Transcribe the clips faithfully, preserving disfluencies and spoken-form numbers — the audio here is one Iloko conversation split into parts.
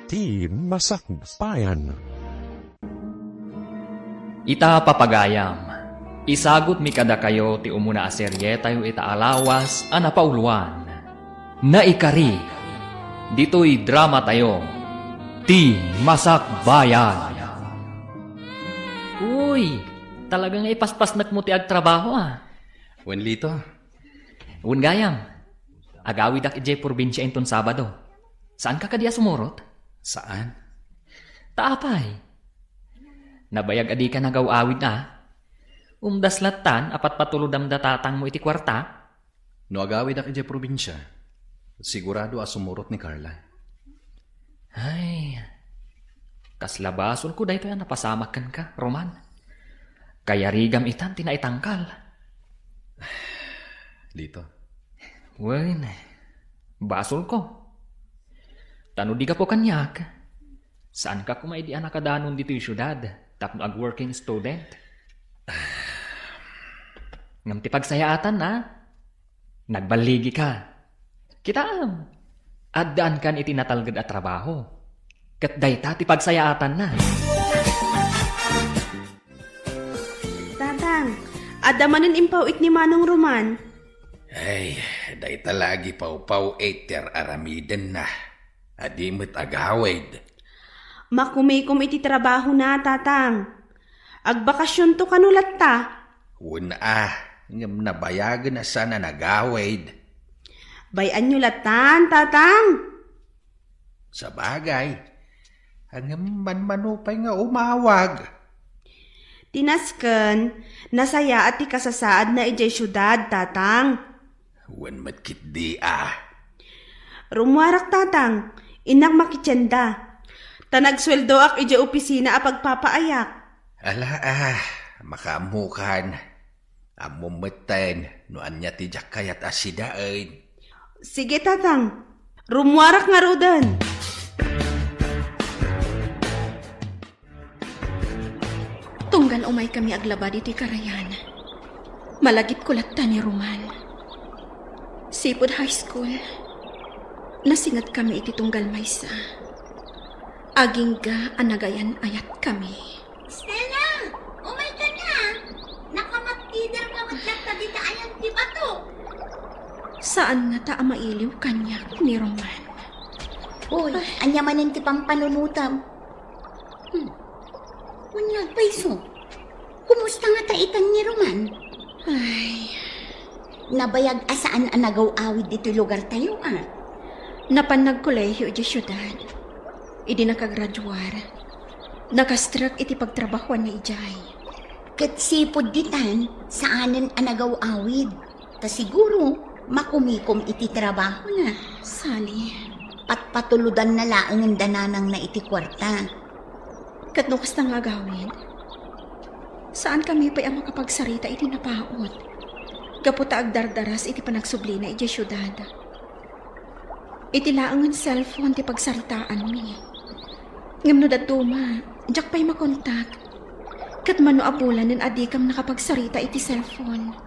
Ti Masakbayan. Ita, papagayam, isagutmi kadakayo ti umuna a serietayo ita a lawas a napauloan, Naikari, ditoy dramatayo, Ti Masakbayan. Uy, talaga nga ipaspasnekmo ti agtrabaho, ah. Wen, Lito. Wen gayam, agawidak idiay probinsia inton Sabado. Saanka kadi a sumurot? Saan? Ta apay? Nabayag a dika nagaw-awid a? Umdas lattan a patpatulodam da tatangmo iti kuarta? No agawidak idiay probinsia, sigurado a sumurot ni Carla. Ay, kasla basolko daytoy a napasamak kenka, Roman. Kayarigam itan ti naitangkal. Lito. Wen, basolko. Ta no di gapu kaniak, saanka koma idi a nakadanon ditoy siudad tapno ag-working student. Ngem ti pagsayaatanna, nagballigika. Kitaem, addaankan iti natalged a trabaho. Ket dayta ti pagsayaatanna. Tatang, adda manen impaw-it ni Manong Roman. Ay, dayta la agipawpaw-it ti ar-aramidenna. A di met agawid. Makumikom iti trabahona, Tatang. Agbakasionto kano latta? Wen a, ngem nabayagen a saan a nagawid. Bay-anyo lattan, Tatang. Sabagay, ngem manmano pay nga umawag. Ti nasken, nasayaat ti kasasaadna idiay siudad, Tatang. Wen met ketdi a. Rummuarak, Tatang. Innak makitienda. Ta nagsueldoak idiay opisina a pagpapaayak. Ala a, makaammokan. Ammom metten no ania ti diak kayat a sidaen. Sige, Tatang. Rummuarak ngaruden. Tunggal umaykami aglaba ditoy karayan, malagipko latta ni Roman. Sipud high school, nasingetkami iti tunggal maysa. Agingga a nagayan-ayatkami. Stella, umayka na. Nakamattiderka met latta dita ayan ti bato. Saan ngata a mailiw kaniak ni Roman. Uy, ania manen ti pampanunotam? Hmm. Ania pay isu? Kumusta ngata itan ni Roman? Ay. Nabayag a saan a nagaw-awid ditoy lugartayo a? Napan nagkolehiyo idiay siudad. Idi nakagraduar, nakastrek iti pagtrabahuanna idiay. Ket sipud ditan, saanen a nagaw-awid. Ta siguro, makumikom iti trabahona. Sally. Patpatulodanna laengen da nanangna iti kuarta. Ket no kasta nga agawid, saankami pay a makapagsarita iti napaut, gapu ta agdardaras iti panagsublina idiay siudad. Iti laengen cellphone ti pagsaritaanmi. Ngem no dadduma, diak pay makontak. Ket mano a bulanen a dikam nakapagsarita iti cellphone.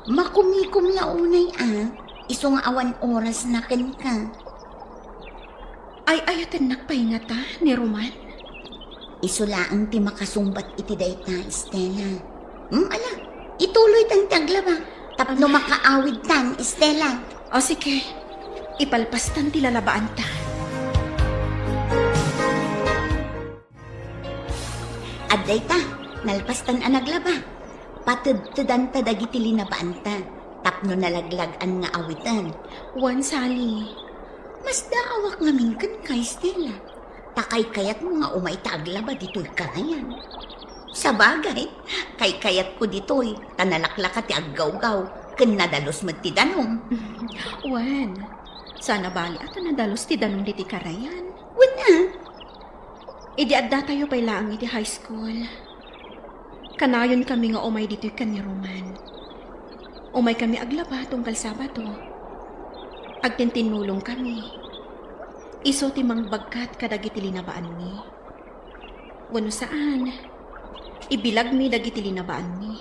Makumikom la unay a, isu nga awan orasna kenka. Ay-ayatennak pay ngata ni Roman? Isu laeng ti makasungbat iti dayta, Stella. Hmm, ala, ituloytan ti aglaba. Tapno makaawidtan, Stella. O, sige. Ipalpastan ti lalabaanta. Adda ita, nalpastan a naglaba. Patedtedanta dagiti linabaanta tapno nalaglag-an nga awiten. Wen, Sally. Masdaawak ngamin kenka, Stella. Ta kaykayatmo nga umay ta aglaba ditoy karayan. Sabagay, kaykayatko ditoy, ta nalaklaka ti aggawgaw, ken nadalus met ti danum. Wen, saan a bali a ta nadalus ti danum ditoy karayan. Wen a. Idi addatayo pay laeng iti high school, kanayonkami nga umay ditoy ken ni Roman. Umaykami aglaba tunggal Sabado. Agtintinnulongkami. Isu ti mangbagkat kadagiti linabaanmi. Wenno saan, ibilagmi dagiti linabaanmi.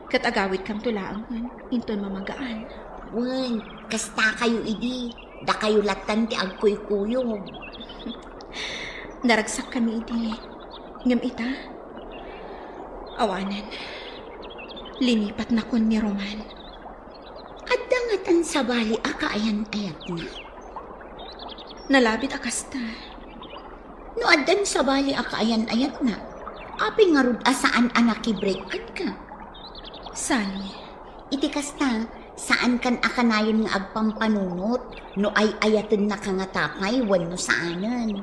Ket agawidkamto laengen inton mamagaan. Wen, kastakayo idi, dakayo lattan ti agkuykuyog. Naragsakkami idi. Ngem ita, awanen. Linipatnakon ni Roman. Adda ngatan sabali a kaayan-ayatna? Nalabit a kasta. No addan sabali a kaayan-ayatna, apay ngarud a saan a nakibreak kenka? Sally. Iti kasta, saankan a kanayon nga agpampanunot no ay-ayatennaka ngata pay wenno saanen.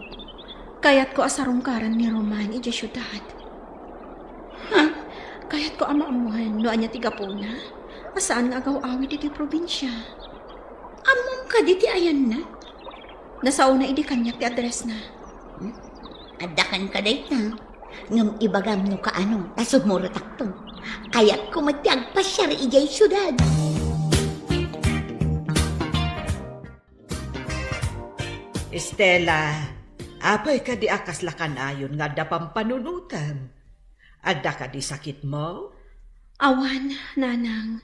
Kayatko a sarungkaran ni Roman idiay siudad. Ha? Kayatko a maammoan no ania ti gapuna a saan nga agaw-awid ditoy probinsia. Ammom kadi ti ayanna? Nasaona idi kaniak ti addressna. Hmm? Adda kenka dayta. Ngem ibagam no kaano, ta sumurotakto. Kayatko met ti agpasiar idiay siudad. Estela, apay kadi a kasla kanayon nga adda pampanunotem? Adda kadi sakitmo? Awan, nanang.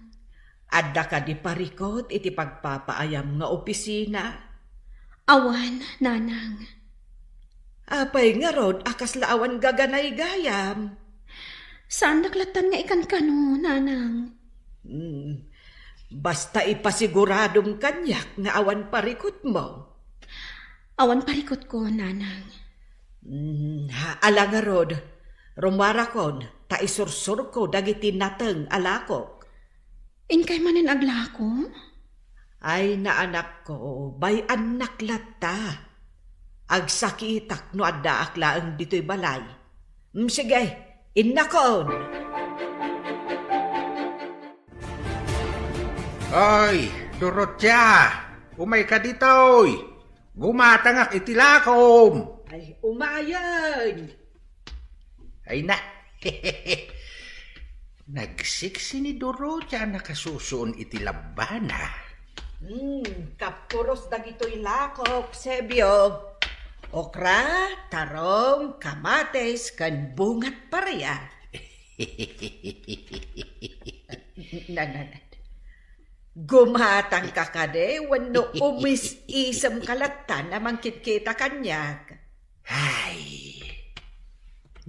Adda kadi parikut iti pagpapaayam nga opisina? Awan, nanang. Apay ngarud a kasla awan gaganaygayam? Saandak lattan nga ikankano, nanang. Hmm. Basta ipasiguradom kaniak nga awan parikutmo. Awan parikutko, nanang. Hmm, ha, ala ngarud, rumuarakon, ta isursurko dagiti nateng a lakok. Inkay manen aglako? Ay, naanakko, bay-annak latta. Agsakitak no addaak laeng ditoy balay. Mm, sige, innakon. Ay, Dorotia, umayka ditoy. Gumatangak iti lakom. Ay, umayen. Ay na. Nagsiksi ni Dorotia a nakasusuon iti labbana. Hmm, kapuros dagitoy lakok, Sebio. Okra, tarong, kamatis, ken bungat paria. Na, na, na. Gumatangka kadi wenno umis-isemka latta a mangkitkita kaniak? Ay,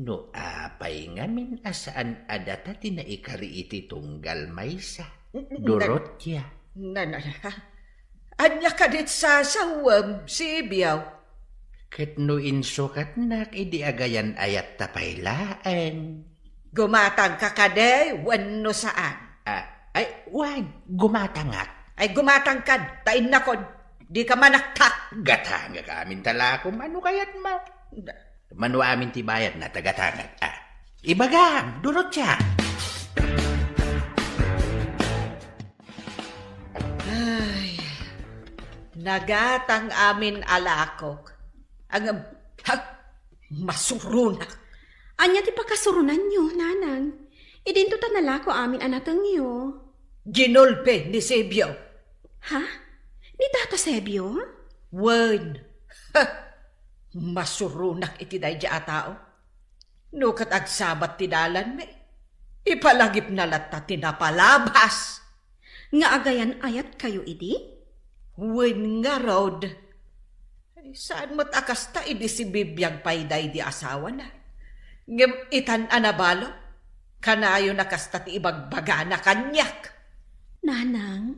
no apay ngamin a saan a data ti naikari iti tunggal maysa, N-, n-, Dorotia. Na, na, na. Ania kadit sasawem, Sibiaw? Ket no insukatnak idi agayan-ayatta pay laeng. Gumatangka kadi wenno saan? Ah, ay, wen, gumatangak. Ay, gumatangkan, ta innakon, dika manaktak. Gatangak amin talakom, ano kayatmo? Mano amin ti bayadna, ta gatangak. Ah, ibagam, Dorotia. Ay, nagatang amin a lakok. Ngem, ha, masuronak. Ania ti pakasurunanyo, nanang? Idinto ta nalako amin a natengyo. Ginulpi ni Sebio. Ha? Ni Tata Sebio? Wen. Ha! Masuronak iti daydi a tao. No ket agsabat ti dalanmi, ipalagipna latta ti napalabas. Nga agayan-ayatkayo idi? Wen ngarud. Ay, saan met a kasta idi sibibiag pay daydi asawana. Ngem itan a nabalo, kanayon a kasta ti ibagbagana kaniak. Nanang?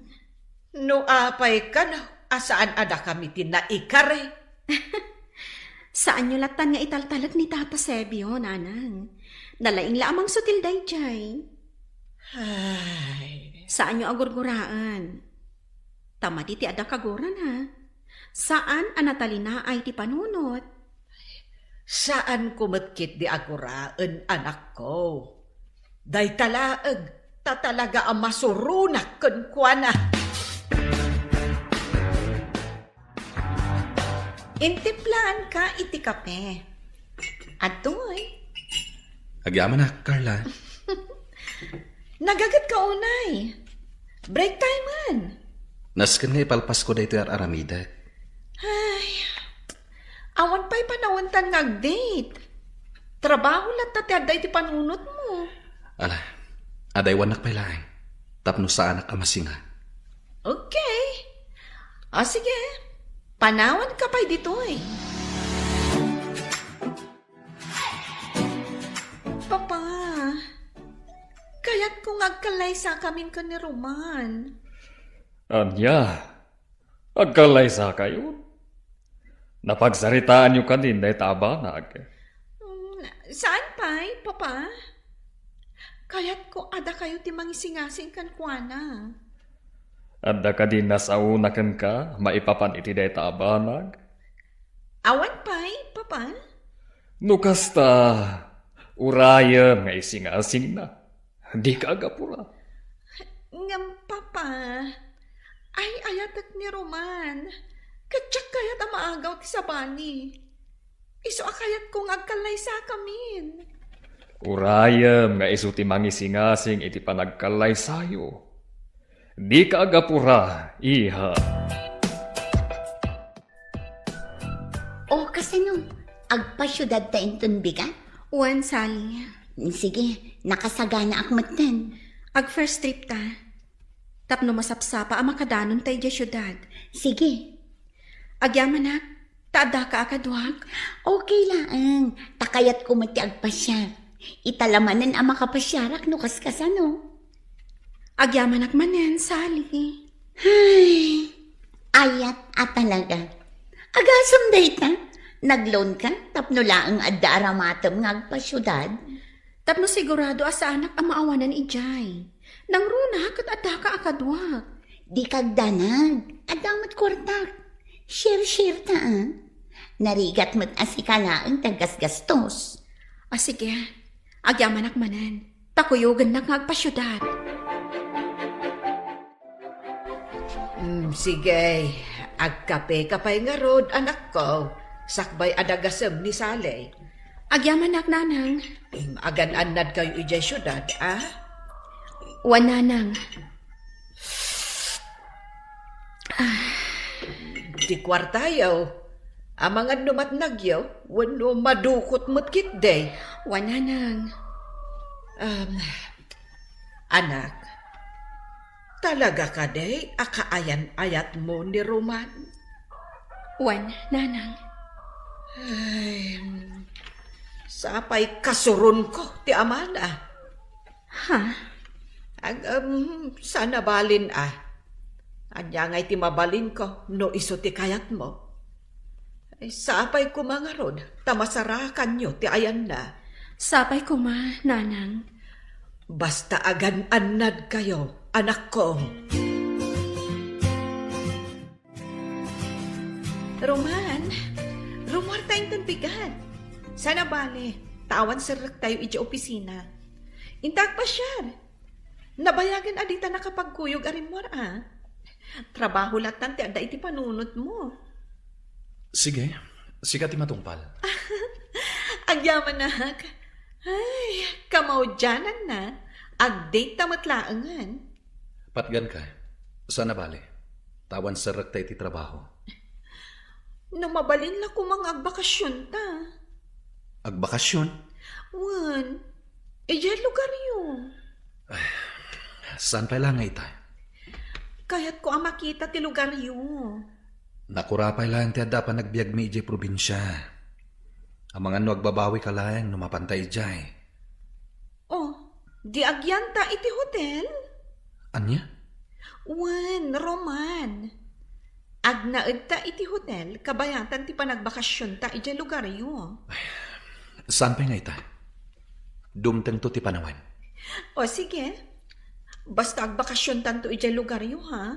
No apay kano a saan a dakami ti naikari? Saanyo lattan nga italtalek ni Tata Sebio, nanang. Nalaing la a mangsutil daydiay. Ay. Saanyo a gurguraen. Ta madi ti adda kagurana. Saan a natalinaay ti panunot. Saanko met ketdi a guraen, anakko. Dayta laeng, ta talaga a masuronak kenkuana. Intimplaanka iti kape. Adtoy. Agyamanak, Carla. Nagagetka unay. Break time man. Nasken nga ipalpasko daytoy ar-aramidek. Ay, awan pay panawentan nga ag-date. Trabaho latta ti adda iti panunotmo. Ala, adaywannak pay laeng. Tapno saanak a masinga. Okay. O sige, panawanka pay ditoy. Nga agkallaysakamin ken ni Roman. Ania? Agkallaysakayon? Napagsaritaanyo kadin dayta a banag? Mm, saan pay, Papa? Kayatko a dakayo ti mangisingasing kenkuana. Adda kadi nasaona kenka maipapan iti dayta a banag? Awan pay, Papa. No kasta, urayem nga isingasingna. Dika agapura. Ngem, Papa, ay-ayatek ni Roman. Ket diak kayat a maagaw ti sabali. Isu a kayatko nga agkallaysakamin. Urayem nga isu ti mangisingasing iti panagkallaysayo. Dika agapura, iha. O, kasano? Agpasiudad ta inton bigat? Wen, Sally. Sige, nakasaganaak metten. Ag-first trip ta. Tapno masapsapa a makadanonta idiay siudad. Sige. Agyamanak, ta addaka a kaduak? Okay laeng. Ta kayatko met ti agpasiar. Ita la manen a makapasiarak no kaskasano. Agyamanak manen, Sally. Ay, ayat a talaga. Agasem dayta, nag-loan ka tapno laeng adda aramatem nga agpasiudad? Tapno sigurado a saanak a maawanan idiay. Nangruna ket addaka a kaduak. Dika agdanag, adda met kuartak. Share-share ta, ah. Narigat met a sika laeng ti aggasgastos. A, sige. Agyamanak manen. Ta kuyogennak nga agpasiudad. Mm, sige. Agkapeka pay ngarud, anakko. Sakbay a nagasem ni Sally. Agyamanak, Nanang. Mm, agan-annadkayo idiay siudad, a? Wen, Nanang. Ti kuartayo, amangan no matnagyo, wenno madukot met ketdi. Wen, Nanang. Um, anak, talaga kadi a kaayan-ayatmo ni Roman? Wen, Nanang. Ay, sapay kasuronko ti amana. Ha? Ag-, um, saan a balin a. Ania ngay ti mabalinko no isu ti kayatmo? Ay, sapay koma ngarud, ta masarakanyo ti ayanna. Sapay koma, Nanang. Basta agan-annadkayo, anakko. Roman, rummuarta inton bigat. Saan a bale, ta awan serrektayo idiay opisina. Inta agpasiar. Nabayagen a dita nakapagkuyog a rimmuar a. Trabaho lattan ti adda iti panunotmo. Sige, sika ti matungpal. Agyamanak. Ay, kamaudiananna. Agdate ta met laengen. Patganka, saan a bale. Ta awan serrekta iti trabaho. No mabalin la koma nga agbakasionta. Agbakasion? Wen, idiay lugaryo. Ay, saan pay la nga ita? Kayatko a makita ti lugaryo. Nakura pay laeng ti adda a panagbiagmi idiay probinsia. Amangan no agbabawika laeng no mapanta idiay. Oh, di agyanta iti hotel? Ania? Wen, Roman. Agnaedta iti hotel kabayatan ti panagbakasionta idiay lugaryo. Saan pay nga ita? Dumtengto ti panawen. O sige. Basta agbakasiontanto idiay lugaryo, ha?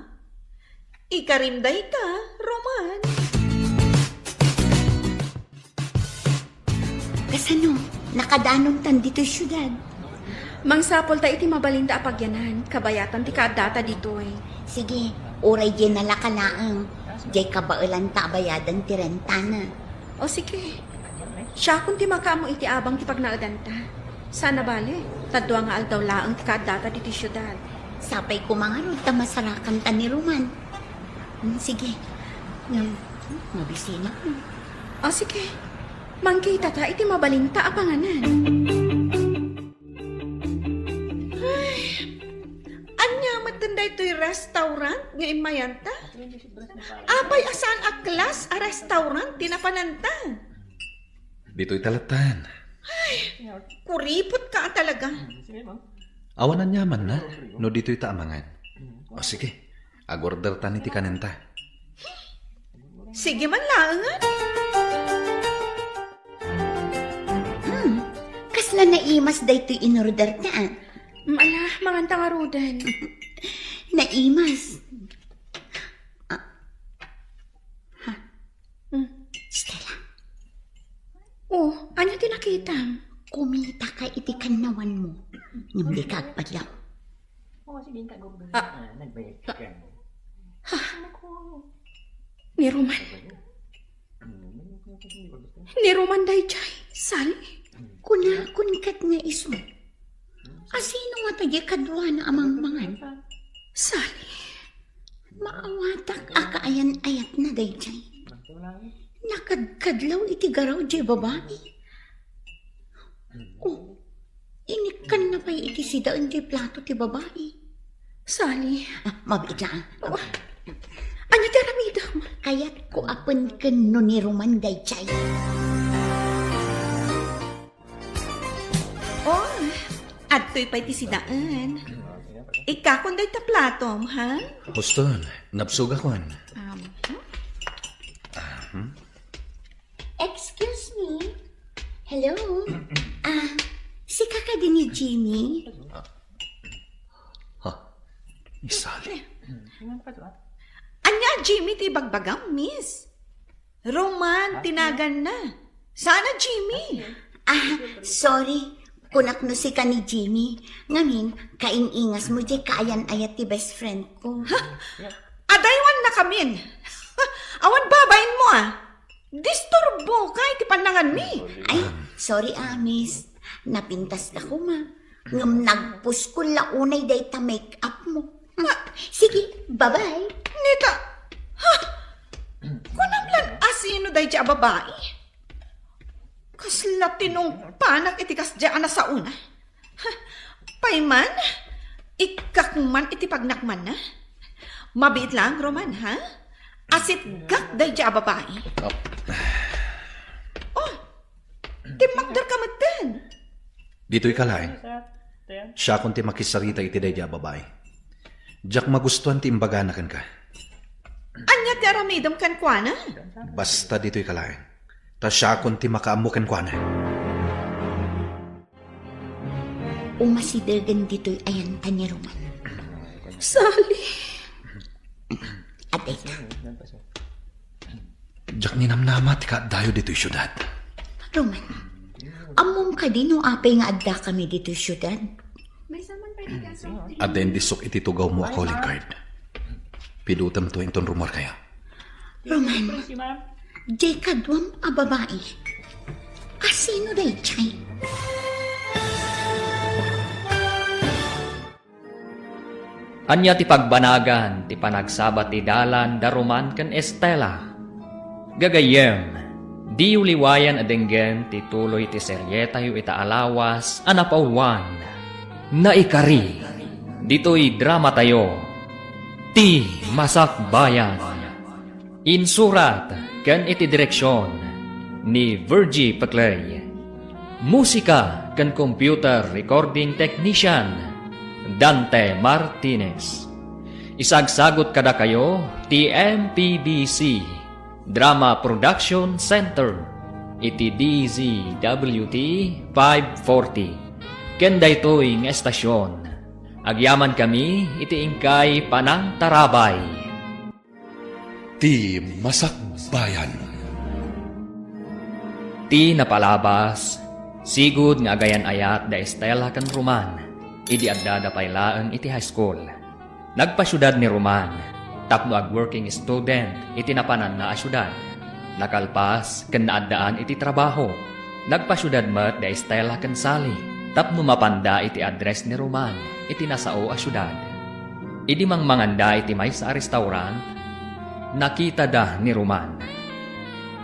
Ikarim dayta, Roman. Kasano? Nakadanontan ditoy siudad. Mangsapulta iti mabalinta a pagyanan, kabayatan ti kaaddata ditoy. Sige, uray diay nalaka laeng. Diay kabaelanta a bayadan ti rentana. O sige. Siakon ti makaammo iti abang ti pagnaedanta. Saan a bale, ta dua nga aldaw laeng ti kaaddata ditoy siudad. Sapay koma ngarud ta masarakanta ni Roman. Hmm, sige. Hmm, mabisina. O sige. Mangkitata iti mabalinta a panganan. Ay, ania metten daytoy restaurant nga immayanta? Apay a saan a class a restaurant ti napananta? Ditoy ta lattan. Ay, kuripotka a talaga. Awan aniamanna no ditoy ta amangan. O sige, agorder ta ni ti kanenta. Sige man laengen. Hmm, kasla naimas daytoy inorder ta. Ala, manganta ngaruden. Naimas. Ah. Ha? Hmm. Stella. Oh, ania ti nakitam? Kumitaka iti kannawanmo. Ngem dika agpadlaw. Ah. Ha? Ni Roman. Ni Roman daydiay, Sally. Kunakon ket nga isu. Asino ngata diay kaduana a mangmangan? Sally. Maawatak a kaayan-ayatna daydiay. Nakadkadlaw iti garaw diay babai. Oh, inikkanna pay iti sidaen diay plato ti babai. Sally. Ah, mabiit lang. Oh. Ania ti aramidem? Kayatko a penken no ni Roman daydiay. Oh, adtoy pay ti sidaen. Ikkakon dayta platom, ha? Huston, nabsugakon. Um, hmm? Excuse me. Hello? Ah, sika kadi ni Jimmy? Ha? Ni Sally? Ania, Jimmy, ti ibagbagam, miss? Roman ti naganna. Saan a Jimmy? Ah, sorry. Kunak no sika ni Jimmy. Ngamin, kaing-ingasmo diay kaayan-ayat ti best friend ko. Ha? Adaywannakamin. Awan babainmo, ah. Disturboka iti pannanganmi. Ay, sorry, ah, miss. Napintaska koma. Ngem nagpuskol la unay dayta make-upmo. Ah, sige, bye-bye. Nita, ha? Kunam lan asino daydiay a babai? Kasla tinungpanak iti kasdiay a nasaona. Ha? Payman, ikkak man iti pagnakmanna. Mabiit lang, Roman, ha? Asitgak daydiay a babai. Oh. Oh, timmakderka metten. Ditoyka laeng. Siakon ti makisarita iti daydiay a babai. Diak magustuan ti imbagana kenka. Ania ti aramidem kenkuana? Basta ditoyka laeng. Ta siakon ti makaammo kenkuana. Umasidegen ditoy ayanta ni Roman. Sally. Adda ita. Diak ninamnama ti kaaddayo ditoy siudad. Roman, ammom kadi no apay nga addakami ditoy siudad? Adda indisok iti tugawmo a calling card. Pidutemto inton rumuarkayo. Roman, diay kaduam a babai. Asino daydiay? Ania ti pagbanagan ti panagsabat ti dalan da Roman ken Estela? Gagayyem, diyo liwayan a denggen ti tuloy ti serietayo ita a lawas a napauluan. Naikari, ditoy dramatayo, Ti Masakbayan. Insurat ken iti direksion ni Virgie Peclay. Musika ken computer recording technician, Dante Martinez. Isagsagut kadakayo ti M P B C Drama Production Center iti D Z W T five forty. Ken daytoy nga estasion, agyamankami iti inkay panangtarabay. Ti Masakbayan. Ti napalabas, sigud nga agayan-ayat da Estela ken Roman idi addada pay laeng iti high school. Nagpasiudad ni Roman tapno ag-working student iti napananna a siudad. Nakalpas ken naaddaan iti trabaho. Nagpasiudad met da Estela ken Sally tapno mapanda iti address ni Roman iti nasao a siudad. Idi mangmanganda iti maysa a restaurant, nakitada ni Roman.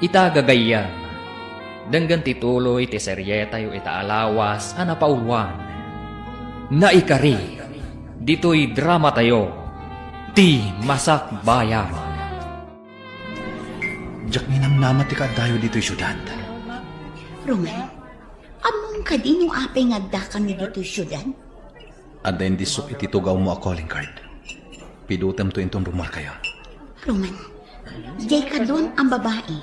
Ita gagayyem, denggen ti tuloy ti serietayo ita a lawas a napauluan. Naikari, ditoy dramatayo, Ti Masakbayan. Diak ninamnama ti kaaddayo ditoy siudad. Roman, ammom kadi no apay nga addakami ditoy siudad? Adda indisso iti tugawmo a calling card. Pidutemto inton rummuarkayo. Roman, diay kaduam a babai.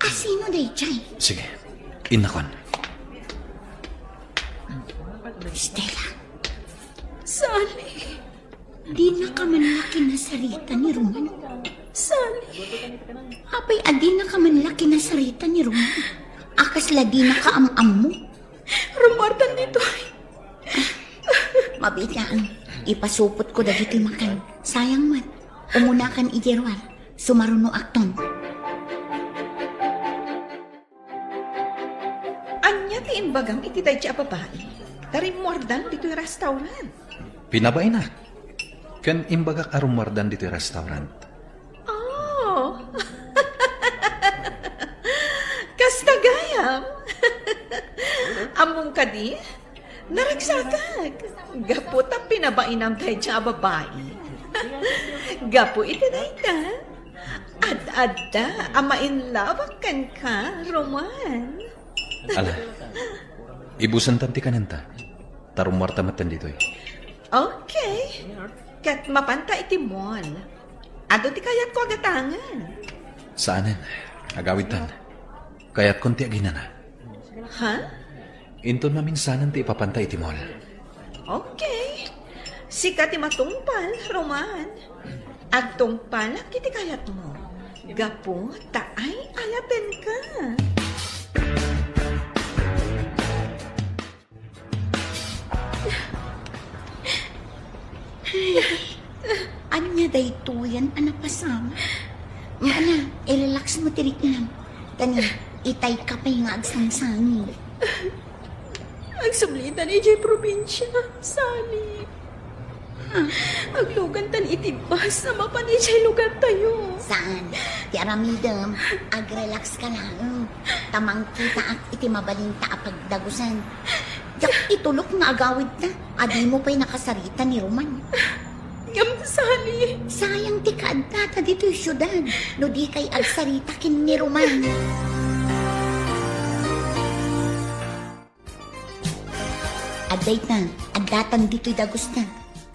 Asino daydiay? Sige, innakon. Stella. Sally. Dinaka man la kinasarita ni Roman. Sally. Apay a dinaka man la kinasarita ni Roman? A kasla dinaka am-ammo? Rummuartan ditoy. Mabiit laeng. Ipasupotko dagitoy makan. Sayang met. Umunakan idiay ruar. Sumarunoakton. Ania ti imbagam iti daydi a babai? Ta rimmuardan ditoy restaurant. Pinabainak. Ken imbagak a rummuardan ditoy restaurant. Oh. Kasta gayam. Ammom kadi? Naragsakak. Gapu ta pinabainam daydi a babai. Gapu iti dayta, ad-adda a ma-in love-ak kenka, Roman. Ala, ibusentan ti kanenta. Ta rummuarta metten ditoy. Okay. Ket mapanta iti mall. Adu ti kayatko a gatangen. Saanen. Agawidtan. Kayatkon ti aginana. Ha? Inton maminsanen ti ipapanta iti mall. Okay. Sika ti matungpal, Roman. Agtungpalak iti kayatmo. Gapu ta ay-ayatenka. Ania daytoyen a napasamak? Ala, i-relax mo ti riknam. Kani, itay ka pay nga agsangsangi. Agsublitan idiay probinsia, Sally. Aglugantan iti bus a mapan idiay lugartayo. Saan? Ti aramidem, agrelax ka laeng. Ta mangkitaak iti mabalinta a pagdagusan. Diak itulok nga agawidta. A dimo pay nakasarita ni Roman. Ngem, Sally. Sayang ti kaaddata ditoy siudad no di kay agsarita ken ni Roman. Adda ita, addatan ditoy dagusta.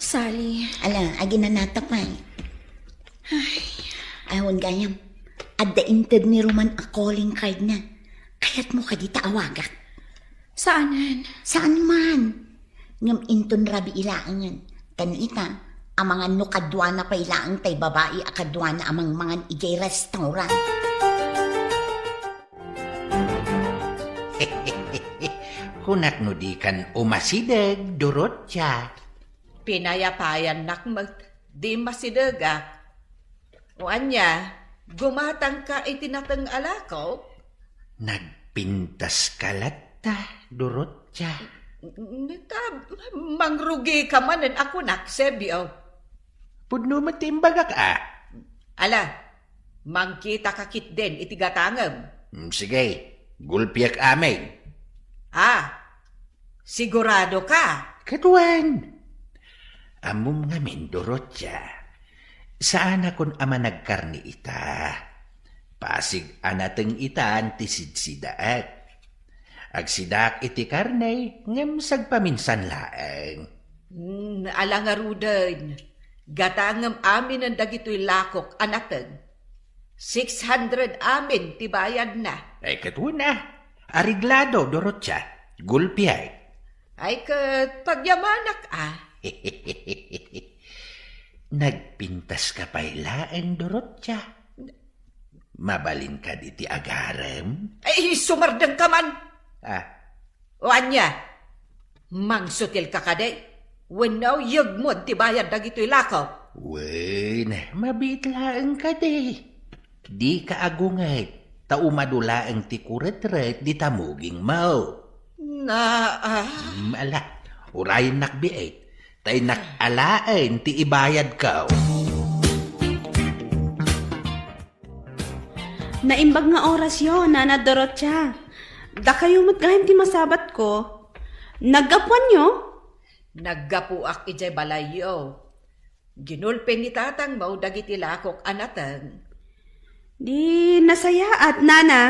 Sally. Ala, aginanata pay. Ay. Awan gayam. Adda inted ni Roman a calling card na. Kayatmo kadi ta awagak? Saanen. Saan man. Ngem inton rabii laengen. Ken ita, amangan no kaduana pay laeng tay babai a kaduana a mangmangan idiay restaurant. Kunak no dikan umasideg, Dorotia. Pinayapayannak met, di masidegak. O ania, gumatangka iti nateng a lako? Nagpintaska latta, Dorotia. N-, ta, mangrugika manen a kunak, Sebio. Pudno met ti imbagak a. Ala, mangkitaka ketdin iti gatangem. Mm, sige, gulpiek amin. Ah, sigurado ka? Ket wen. Ammom ngamin, Dorotia. Saanakon a managkarne ita. Pasig a nateng itan ti sidsidaek. Agsidaak iti karne, ngem sagpaminsan laeng. Hmm, ala ngaruden. Gatangem aminen dagitoy lakok a nateng. Six hundred amin ti bayadna. Ay, ket wen a. Areglado, Dorotia. Gulpiek. Ay, ket pagyamanak a. Nagpintaska pay laeng, Dorotia. Mabalin kadi ti agarem? Ay, sumardengka man. Ah. O ania? Mangsutilka kadi? Wenno yegmod ti bayad dagitoy lako? Wen, mabiit laeng kadi. Dika agunget, ta umadu laeng ti kuretret dita mugingmo. Na, ah. Hmm, ala, urayennak biit, ta innak alaen ti ibayadko. Naimbag nga orasyo, Nana Dorotia. Dakayo met gayam ti masabatko. Naggapuanyo? Naggapuak idiay balayyo. Ginulpi ni tatangmo dagiti lakok a nateng. Di nasayaat, Nana.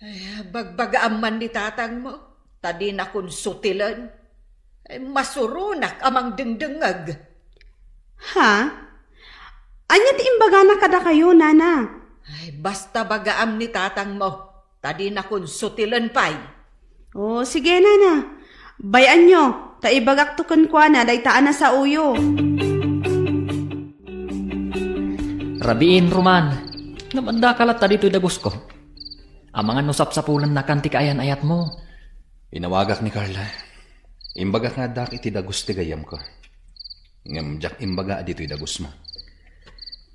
Ay, bagbagaam man ni tatangmo, ta dinakon sutilen. Ay, masuronak a mangdengdengngeg. Ha? Ania ti imbagana kadakayo, nana? Ay, basta bagaam ni tatangmo, ta dinakon sutilen pay. O, sige, nana. Bay-anyo, ta ibagakto kenkuana dayta a nasaoyo. Rabiin, Roman. Ngem addaka latta ditoy dagusko. Amangan no sapsapulennakan ti kaayan-ayatmo. Inawagak ni Carla. Imbagak nga addak iti dagus ti gayyemko. Ngem diak imbaga a ditoy dagusmo.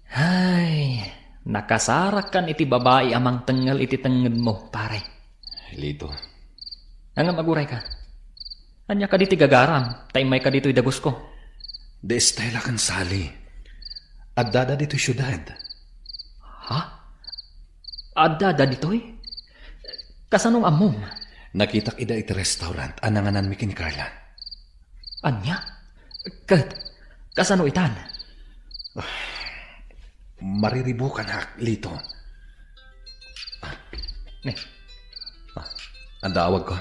Ay, nakasarakkan iti babai a mangtengngel iti tengngedmo, pare. Lito. Ngem agurayka. Ania kadi ti gagaram, ta immayka ditoy dagusko? Di Estela ken Sally. Addada ditoy siudad. Ha? Addada ditoy? Kasano nga ammom? Nakitak ida iti restaurant a nangananmi ken ni Carla. Ania? Ket kasano itan? Mariribukanak, Lito. Ne. Ah, adda awagko.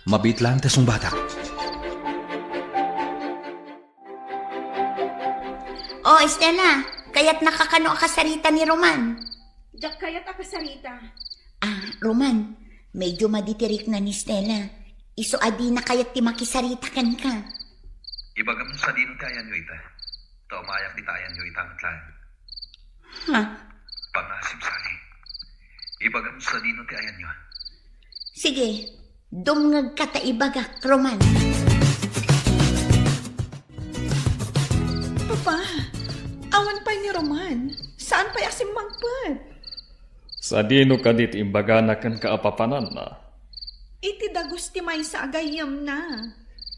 Mabiit laeng ti sungbatak. O, Estela, kayatnaka kano a kasarita ni Roman? Diak kayat a kasarita. Ah, Roman, medyo madi ti rikna ni Estela. Isu a dina kayat ti makisarita kenka. Ibagam no sadino ti ayanyo ita. Ta umayak dita ayanyo ita met laeng. Ha? Pangasem, Sally. Ibagam no sadino ti ayanyo. Sige, dumngegka ta ibagak, Roman. Papa, awan pay ni Roman. Saan pay a simmangpet? Sadino kadi ti imbagana kenka a papananna? Iti dagus ti maysa a gayyemna.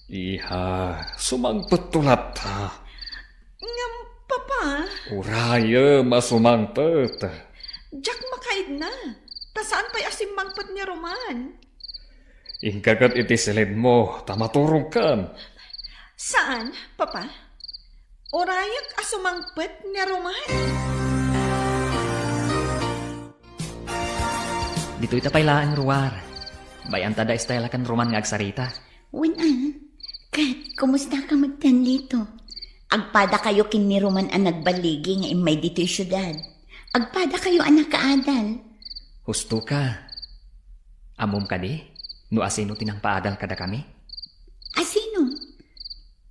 Iha, sumangpetto latta. Ngem, Papa? Urayem a sumangpet. Diak makaidna. Ta saan pay a simmangpet ni Roman? Inka ket iti silidmo, ta maturogkan. Saan, Papa? Urayek a sumangpet ni Roman. Ditoy ta pay laeng ruar. Bay-anta da Estela ken Roman nga agsarita. Wen a, ket kumustaka met, Lito? Agpadakayo ken ni Roman a nagballigi nga immay ditoy siudad. Agpadakayo a nakaadal. Husto ka. Ammom kadi no asino ti nangpaadal kadakami? Asino?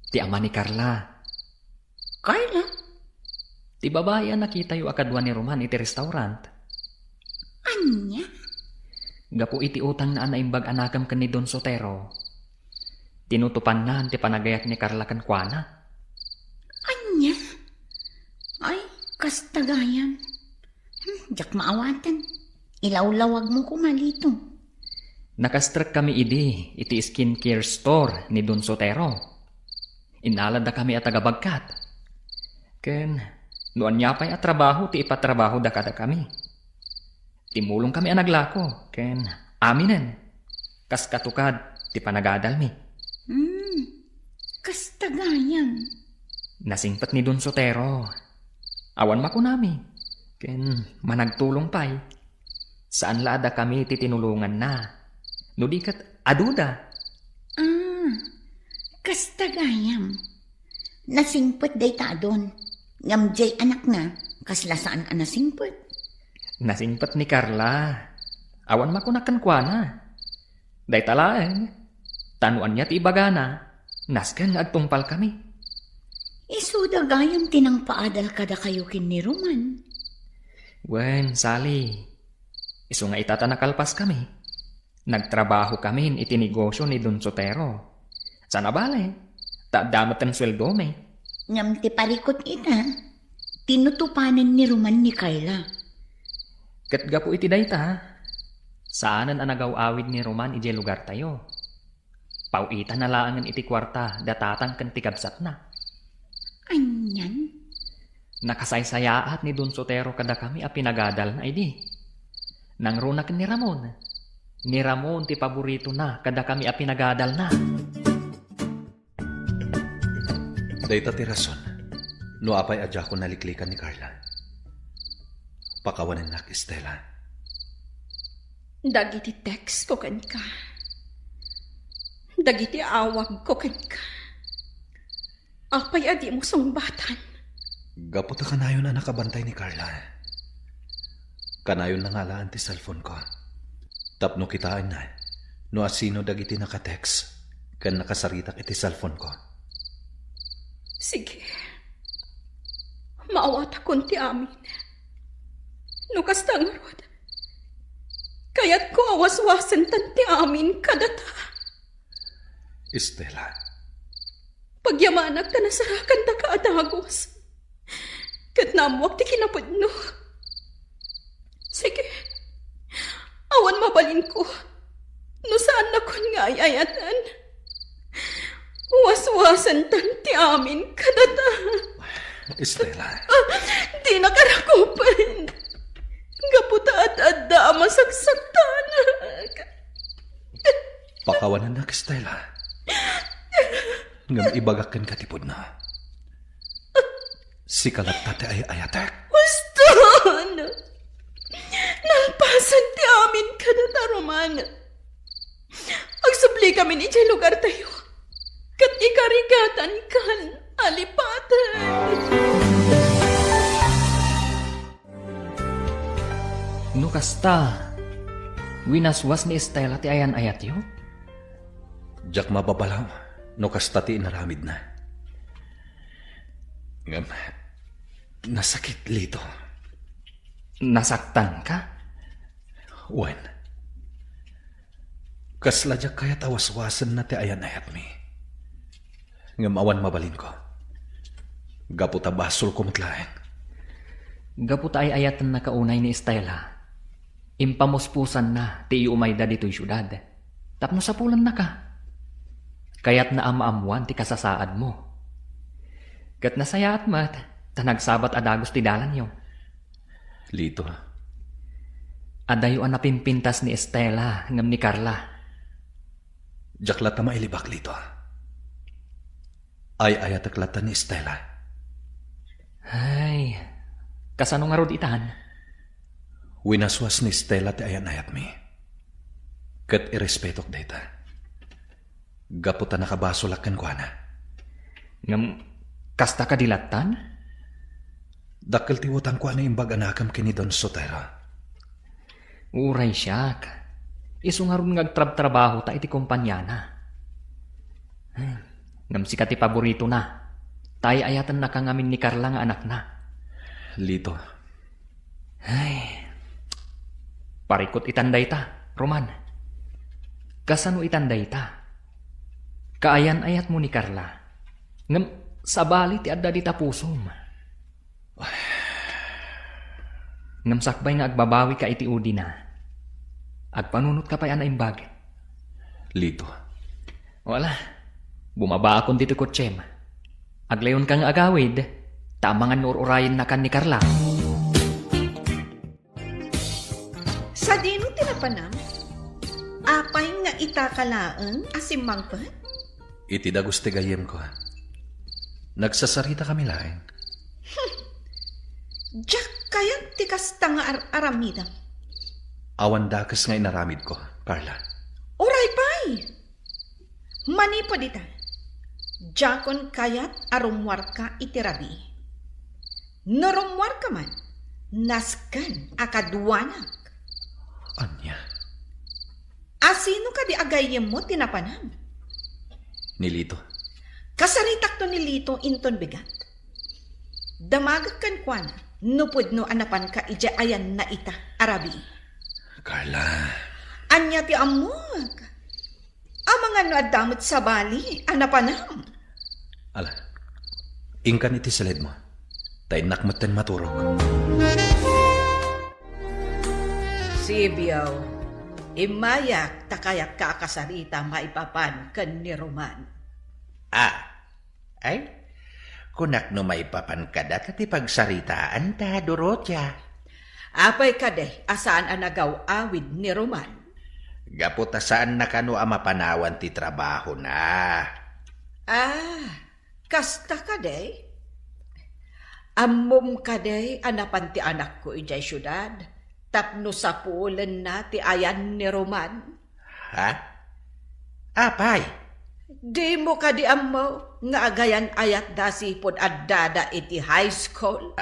Ti ama ni Carla. Carla? Ti babai a nakitayo a kadua ni Roman iti restaurant. Ania? Gapu iti utangna a naimbag a nakem ken ni Don Sotero, tinutopanna ti panagayat ni Carla kenkuana. Ania? Ay, kasta gayam. Hmm, diak maawaten. Ilawlawagmo koma, Lito. Nakastrekkami idi iti skincare store ni Don Sotero. Innaladakami a taga-bagkat. Ken no ania pay a trabaho ti ipatrabahoda kadakami. Timmulongkami a naglako ken aminen. Kas katukad ti panagadalmi. Hmm, kasta gayam. Nasingpet ni Don Sotero. Awan makunami. Ken managtulong pay. Saan la a dakami ti tinulonganna. No di ket aduda. Ah, kasta gayam. Nasingpet dayta a Don. Ngem diay anakna, kasla saan a nasingpet. Nasingpet ni Carla. Awan makuna kenkuana. Dayta laeng. Ta no ania ti ibagana, nasken nga agtungpalkami. Isuda gayam ti nangpaadal kadakayo ken ni Roman. Wen, Sally. Isu nga ita ta nakalpaskami. Nagtrabahokamin iti negosio ni Don Sotero. Saan a bale, ta adda metten sueldomi. Ngem ti parikut ita, tinutopanen ni Roman ni Carla. Ket gapu iti dayta, saanen a nagaw-awid ni Roman idiay lugartayo. Paw-itana laengen iti kuarta da tatang ken ti kabsatna. Anian? Nakasaysayaat ni Don Sotero kadakami a pinagadalna idi. Nangruna ken ni Ramon. Ni Ramon ti paboritona kadakami a pinagadalna. Dayta ti rason no apay a diakon naliklikan ni Carla. Pakawanennak, Estela. Dagiti text ko kenka, dagiti awagko kenka. Apay a dimo sungbatan? Gapu ta kanayon a nakabantay ni Carla, kanayon na nga alaan ti cellphone ko. Tapno kitaenna no asino dagiti naka-text ken nakasaritak iti cellphone ko. Sige. Maawatakon ti amin. No kasta ngarud, kayatko a waswasentan ti amin kadata. Estela. Pagyamanak ta nasarakandaka a dagus. Ket naammoak ti kinapudno. Sige, awan mabalinko no saannakon nga ay-ayaten. Waswasentan ti amin kadata. Estela. Ah, dinaka rakupen. Gapu ta ad-adda a masaksaktanak. Pakawanennak, Estela. Ngem ibagak kenka ti pudno. Sika latta ti ay-ayatek. Huston! Nalpasen ti amin kadata, Roman. Agsubli kamin idiay lugartayo. Ket ikarigatankan a lipaten. No kasta, winaswas ni Estela ti ayan-ayatyo? Diak mababalaw no kasta ti inaramidna. Ngem, nasakit, Lito. Nasaktanka? Wen, kasla diak kayat a waswasenna ti ayan-ayatmi. Ngem awan mabalinko. Gapu ta basolko met laeng. Gapu ta ay-ayatennaka unay ni Estela, impamuspusanna ti iumayda ditoy siudad tapno sapulennaka. Kayatna a maammoan ti kasasaadmo. Ket nasayaat met ta nagsabat a dagus ti dalanyo. Lito. Adayo a napimpintas ni Estela ngem ni Carla. Diak latta mailibak, Lito. Ay-ayatek latta ni Estela. Ay, kasano ngarud itan? Winaswas ni Estela ti ayan-ayatmi. Ket irespetok dayta. Gapu ta nakabasolak kenkuana. Ngem, kasta kadi lattan? Dakkel ti utangko a naimbag a nakem ken ni Don Sotero. Uray siak. Isu ngarud nga agtrabtrabahota iti kompaniana. Hmm, ngem sika ti paboritona. Ta ay-ayatennaka ngamin ni Carla nga anakna. Lito. Ay. Parikut itan dayta, Roman. Kasano itan dayta? Kaayan-ayatmo ni Carla. Ngem sabali ti adda dita pusom. Ngem sakbay nga agbabawika iti udina, agpanunotka pay a naimbag. Lito. Wala. Bumabaakon ditoy kotsem. Aglawonka nga agawid, ta amangan no ur-urayennakan ni Carla. Sadino ti napanam? Apay nga itaka laeng a simmangpet? Iti dagus ti gayyemko. Nagsasaritakami laeng. Diak kayat ti kasta nga ar-aramidem. Awan dakes nga inaramidko, Carla. Uray pay! Manipud ita, diakon kayat a rummuarka iti rabii. No rummuarka man, nasken a kaduanak. Ania? Asino kadi a gayyemmo ti napanam? Ni Lito. Kasaritakto ni Lito inton bigat. Damagek kenkuana no pudno a napanka idiay ayanna ita a rabii. Carla. Ania ti ammok? Amangan no adda met sabali a napanam. Ala, inkan iti siledmo. Ta innak metten maturog. Sibio, immayak ta kayatka a kasarita maipapan ken ni Roman. Ah, ay, kunak no maipapan kada ta ti pagsaritaanta, Dorotia. Apay kadi a saan a nagaw-awid ni Roman? Gapu ta saanna kano a mapanawan ti trabahona. Ah, kasta kadi? Ammom kadi a napan ti anakko idiay siudad tapno sapulenna ti ayan ni Roman? Ha? Apay? Dimo kadi ammo nga agayan-ayatda sipud addada iti high school?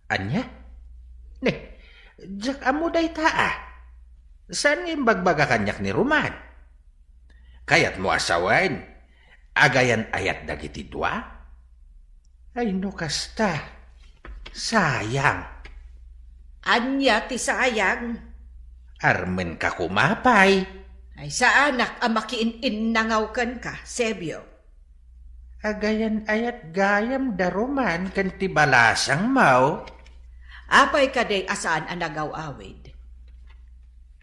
Ania? Ne, diak ammo dayta a. Saan nga imbagbaga kaniak ni Roman? Kayatmo a sawen, agayan-ayat dagiti dua? Ay, no kasta, sayang. Ania ti sayang? Armenka koma pay. Ay, saanak a makiin-innangaw kenka, Sebio. Agayan-ayat gayam da Roman ken ti balasangmo. Apay kadi a saan a nagaw-awid?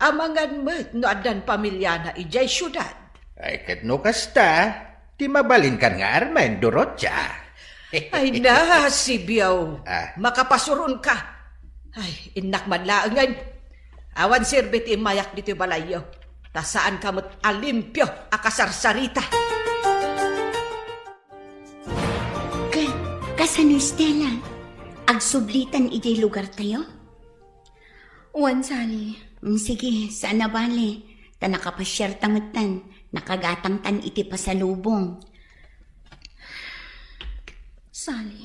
Amangan met no addan pamiliana idiay siudad. Ay, ket no kasta, ti mabalinkan nga armen, Dorotia. Ay na, Sebio. Ah. Makapasuronka. Ay, innak man laengen. Awan serbi ti immayak ditoy balayyo. Ta saanka met a limpio a kasarsarita. Ka-, kasano, Stella? Agsublitan idiay lugartayo? Wen, Sally. Mm, sige, saan a bale. Ta nakapasiarta metten, nakagatangtan iti pasalubong. Sally,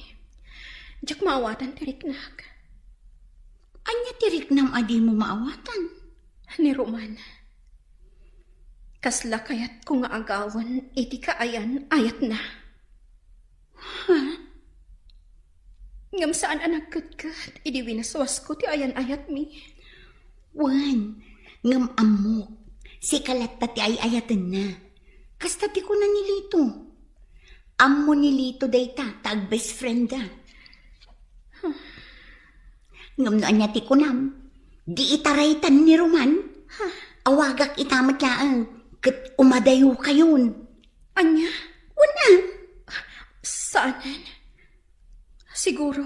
diak maawatan ti riknak. Ania ti riknam a dimo maawatan? Ni Roman. Kasla kayatko nga agawen iti kaayan-ayatna. Ha? Ngem saan a nagketket idi winaswasko ti ayan-ayatmi. Wen, ngem ammok, sika latta ti ay-ayatenna. Kasta ti kuna ni Lito. Ammo ni Lito dayta ta agbest friendda. Ngem no ania ti kunam, di itaraytan ni Roman. Awagak ita met laeng, ket umadayokayon. Ania? Wen a. Saanen. Siguro,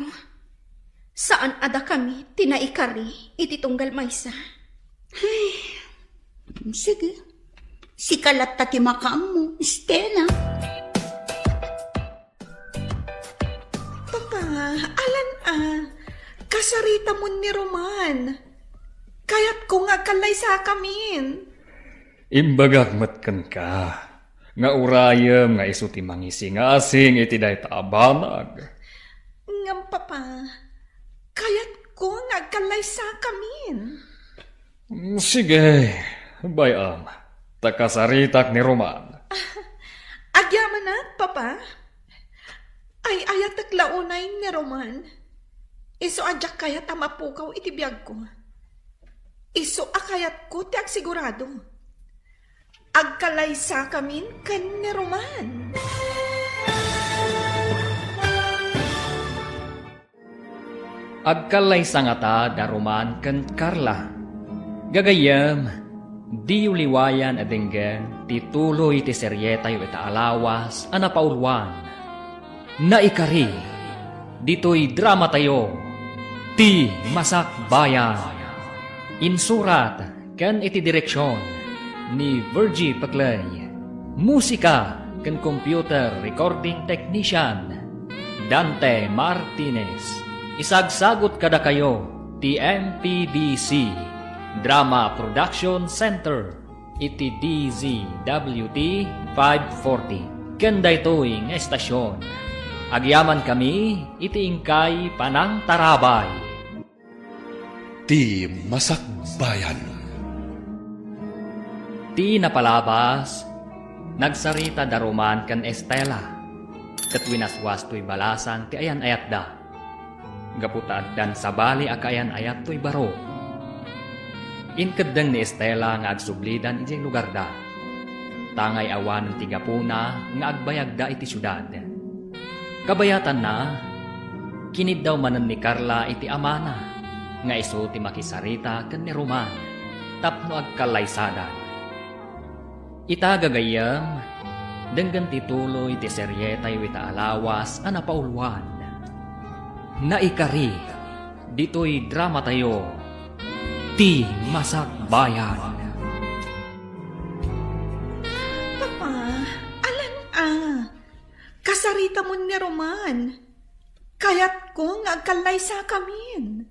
saan a dakami ti naikari iti tunggal maysa. Ay, sige. Sika latta ti makaammo, Stella. Papa, alan a, kasaritamon ni Roman. Kayatko nga agkallaysakamin. Imbagak met kenka nga urayem nga isu ti mangisingasing iti dayta a banag. Ngem, Papa, kayatko nga agkallaysakamin. Mm, sige, bay-am, ta kasaritak ni Roman. Agyamanak, Papa. Ay-ayatek la unay ni Roman. Isu a diak kayat a mapukaw iti biagko. Isu a kayatko ti agsigurado. Agkallaysakamin ken ni Roman. Agkallaysa ngata da Roman ken Carla. Gagayyem, diyo liwayan a denggen ti tuloy ti serietayo ita a lawas a napauluan. Naikari, ditoy dramatayo, Ti Masakbayan. Insurat ken iti direksion ni Virgie Peclay. Musika ken computer recording technician, Dante Martinez. Isagsagut kadakayo ti M P B C Drama Production Center iti D Z W T five forty. Ken daytoy nga estasion, agyamankami iti inkay panangtarabay. Ti Masakbayan. Ti napalabas, nagsarita da Roman ken Estela, ket winaswas toy balasang ti ayan-ayatda. Gapu ta addan sabali a kaayan-ayat toy baro. Inkeddeng ni Estela nga agsublidan idiay lugarda, tangay awanen ti gapuna nga agbayagda iti siudad. Kabayatanna, kiniddaw manen ni Carla iti amana nga isu ti makisarita ken ni Roman tapno agkallaysadan. Ita, gagayyem, denggen ti tuloy ti serietayo ita a lawas a napauluan. Naikari, ditoy dramatayo, Ti Masakbayan. Papa, alan a, kasaritamon ni Roman. Kayatko nga agkallaysakamin.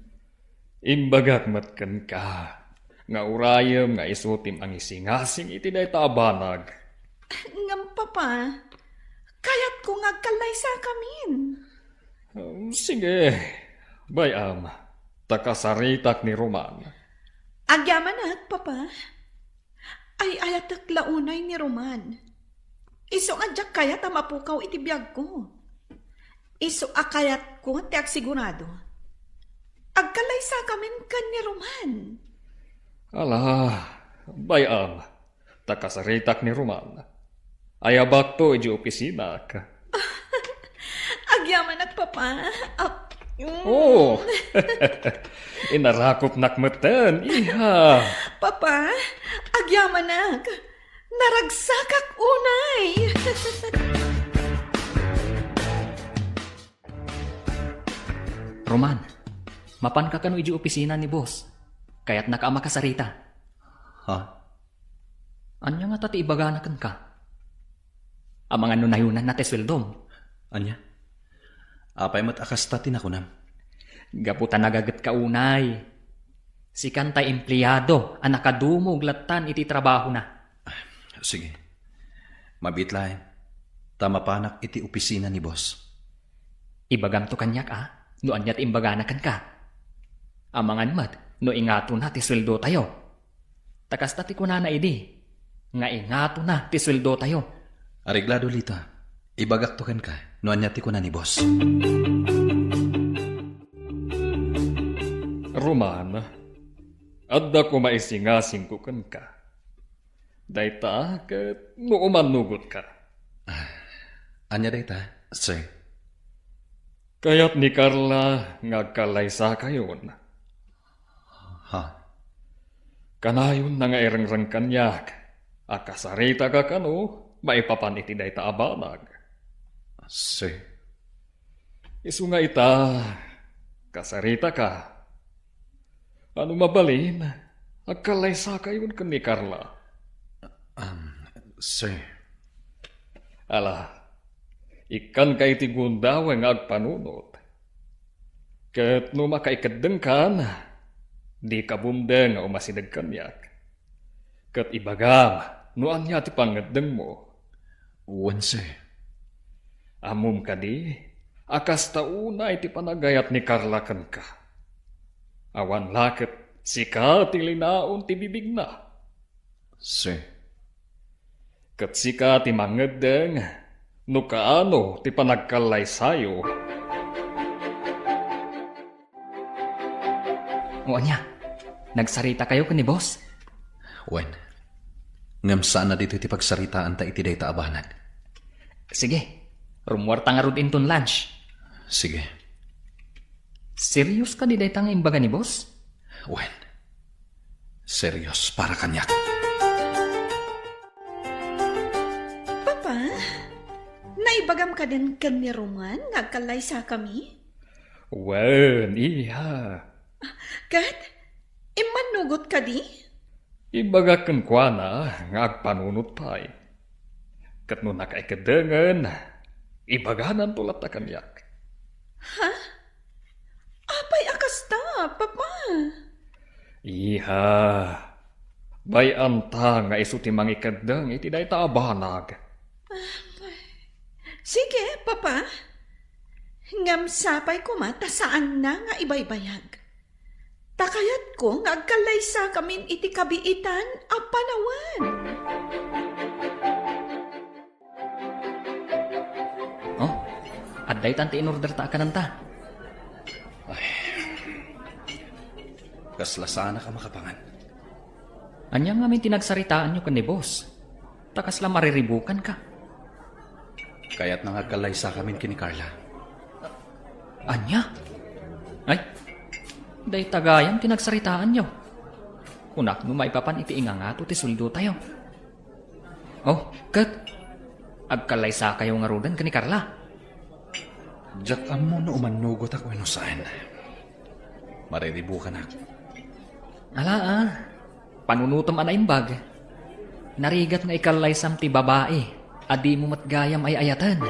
Imbagak met kenka nga urayem nga isu ti mangisingasing iti dayta a banag. Ngem, Papa, kayatko nga agkallaysakamin. Um, sige, bay-am, ta kasaritak ni Roman. Agyamanak, Papa. Ay-ayatek la unay ni Roman. Isu nga diak kayat a mapukaw iti biagko. Isu a kayatko ti agsigurado. Agkallaysakamin ken ni Roman. Ala, bay-am, ta kasaritak ni Roman. Ayabakto iti opisinak. Agyamanak, Papa. Ah, mm. Oo. Inarakupnak metten, iha. Papa, agyamanak. Naragsakak unay. Roman, mapanka kano iti opisina ni boss? Kayatnaka a makasarita. Ha? Ania ngata ti ibagana kenka? Amangan no nayunanna ti sueldom. Ania? Apay met a kasta ti nakunam? Gapu ta nagagetka unay. Sikan tay empleado a nakadumog lattan iti trabahona. Sige. Mabiit laeng, ta mapanak iti opisina ni boss. Ibagamto kaniak a, no ania ti imbagana kenka. Amangan met no ingatona ti sueldotayo. Ta kasta ti kunana idi, nga ingatona ti sueldotayo. Areglado, Lita. Ibagakto kenka no ania ti kuna ni boss. Roman, adda koma isingasingko kenka. Dayta ket no umannugotka. Ah, ania dayta, sir? Kayat ni Carla nga agkallaysakayon. Ha? Kanayonna nga irengreng kaniak a kasaritaka kano maipapan iti dayta a banag. Sir. Isu nga ita, kasaritaka. Ano mabalin, agkallaysakayon ken ni Carla. Um, sir. Ala, ikkanka iti gundaway nga agpanunot. Ket no makaikeddengkan, dika bumdeng nga umasideg kaniak. Ket ibagam no ania ti pangngeddengmo. Wen, sir. Ammom kadi a kasta unay ti panagayat ni Carla kenka. Awan la ket sika ti linaon ti bibigna. Sir. Ket sika ti mangngeddeng no kaano ti panagkallaysayo. O ania, nagsaritakayo ken ni boss? Wen, ngem saan a ditoy ti pagsaritaanta iti dayta a banag. Sige, rummuarta ngarud inton lunch. Sige. Serious kadi dayta nga imbaga ni boss? Wen, serious para kaniak. Papa, naibagam kadin ken ni Roman nga agkallaysakami? Wen, iha. Ket, immannugot kadi? Ibagak kenkuana nga agpanunot pay. Ket no nakaikedengen, ibagananto latta kaniak. Ha? Apay a kasta, Papa? Iha, bay-anta nga isu ti mangikeddeng iti dayta a banag. Sige, Papa. Ngem sapay koma ta saanna nga ibaybayag. Ta kayatko nga agkallaysakamin iti kabiitan a panawen. Oh, adda itan ti in-order ta a kananta. Ay. Kasla saanak a makapangan. Ania ngamin ti nagsaritaanyo ken ni boss? Ta kasla mariribukanka. Kayatna nga agkallaysakamin ken ni Carla. Ania? Ay, dayta gayam ti nagsaritaanyo. Kunak no maipapan iti ingangato ti sueldotayo. Oh, ket agkallaysakayo ngaruden ken ni Carla? Diak ammo no umannugotak wenno saan. Mariribukanak. Ala, ah. Panunotem a naimbag. Narigat nga ikallaysam ti babai a dimo met gayam ay-ayaten.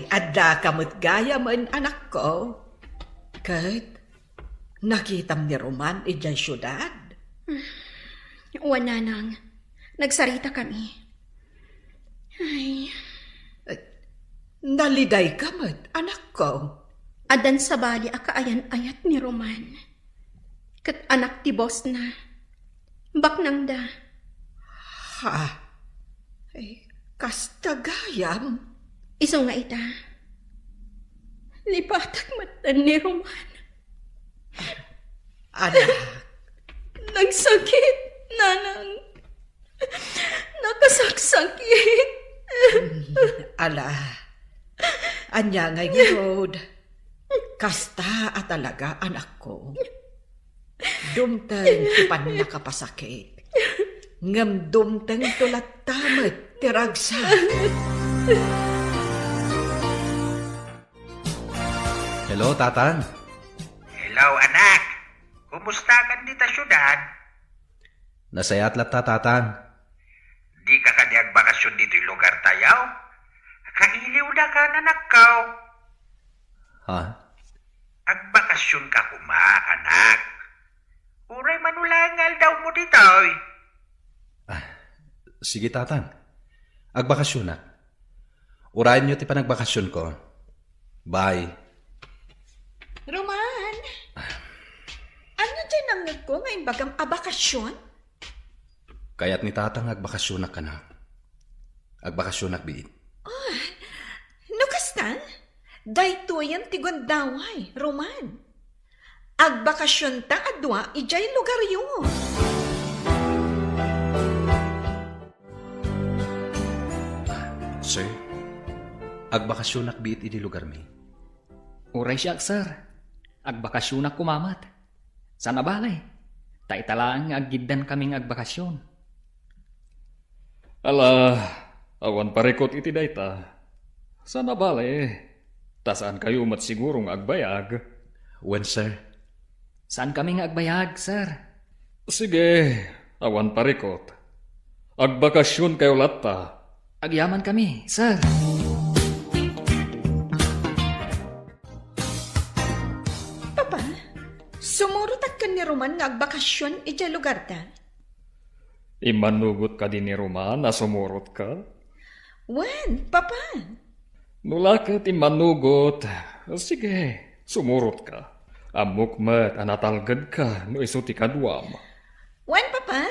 Addaka met gayamen, anakko. Ket nakitam ni Roman idiay siudad? Wen, nanang, nagsaritakami. Ay. Eh, nalidayka met, anakko. Addan sabali a kaayan-ayat ni Roman. Ket anak ti bosna. Baknangda. Ha? Eh, kasta gayam? Isu nga ita. Lipatak met ni Roman. Anak. Nagsakit, nanang. Nakasaksakit. Ala. Ania ngay ngarud? Kasta a talaga, anakko. Dumteng ti pannakapasakit. Ngem dumtengto latta met ti ragsak. Hello, Tatang. Hello, anak. Kumusta kan dita siudad? Nasayaat latta, Tatang. Dika kadi agbakasyon ditoy lugar tayo? Kailiwda ka, anakko. Ha? Agbakasyon ka koma, anak. Uray manulayan nga aldaw mo ditoy. Ah, sige, Tatang. Agbakasyonak. Urayenyo ti panagbakasyonko. Bye. Roman! Ania diay nangngegko nga imbagam a bakasyon? Kayat ni Tatang nga agbakasyonak, anak. Agbakasyonak biit. Ah, no kasta, daytoyen ti gundaway, Roman. Agbakasyonta a dua idiay lugaryo. Sir, agbakasyonak biit idi lugarmi. Uray siak, sir. Agbakasyonak koma met. Saan a bale, ta ita laeng nga aggiddan kami nga agbakasyon. Ala, awan parikut iti dayta. Saan a bale, ta saan kayo met siguro nga agbayag. Wen, sir. Saan kami nga agbayag, sir. Sige, awan parikut. Agbakasyon kayo latta. Agyaman kami, sir. Papa, sumurotak ken ni Roman nga agbakasyon idiay lugarta? Immanugot kadi ni Roman a sumurotka? Wen, Papa. No la ket immanugot, sige, sumurotka. Ammok met a natalgedka no isu ti kaduam. Wen, Papa.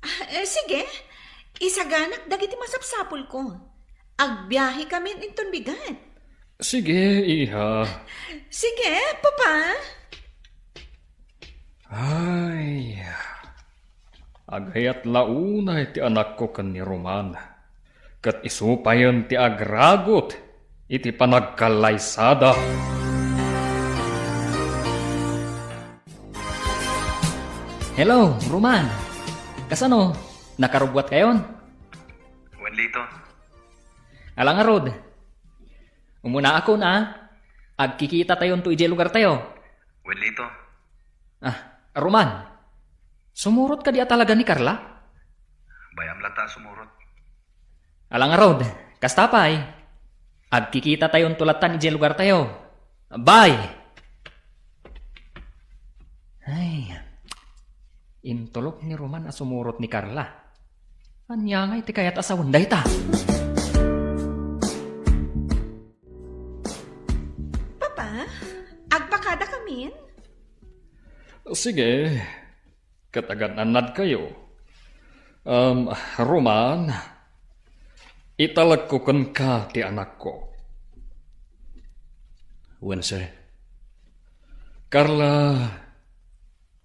Ah, eh, sige. Isaganak dagiti masapsapulko. Agbiahekamin inton bigat. Sige, iha. Sige, Papa. Ay, agayat la unay ti anakko ken ni Roman. Ket isu payen ti agragut iti panagkallaysada. Hello, Roman. Kasano? Nakarubbuatkayon? Wen, Lito. Ala ngarud. Umunaakon a. Agkikitatayonto idiay lugartayo. Wen, Lito. Ah, Roman. Sumurot kadi a talaga ni Carla? Bay-am latta a sumurot. Ala ngarud, kasta pay. Agkikitatayonto lattan idiay lugartayo. Bye! Ay, intulok ni Roman a sumurot ni Carla. Ania ngay ti kayat a sawen dayta? Papa, agpakadakamin? Sige, ket agan-annadkayo. Um, Roman, italekko kenka ti anakko. Wen, sir. Carla,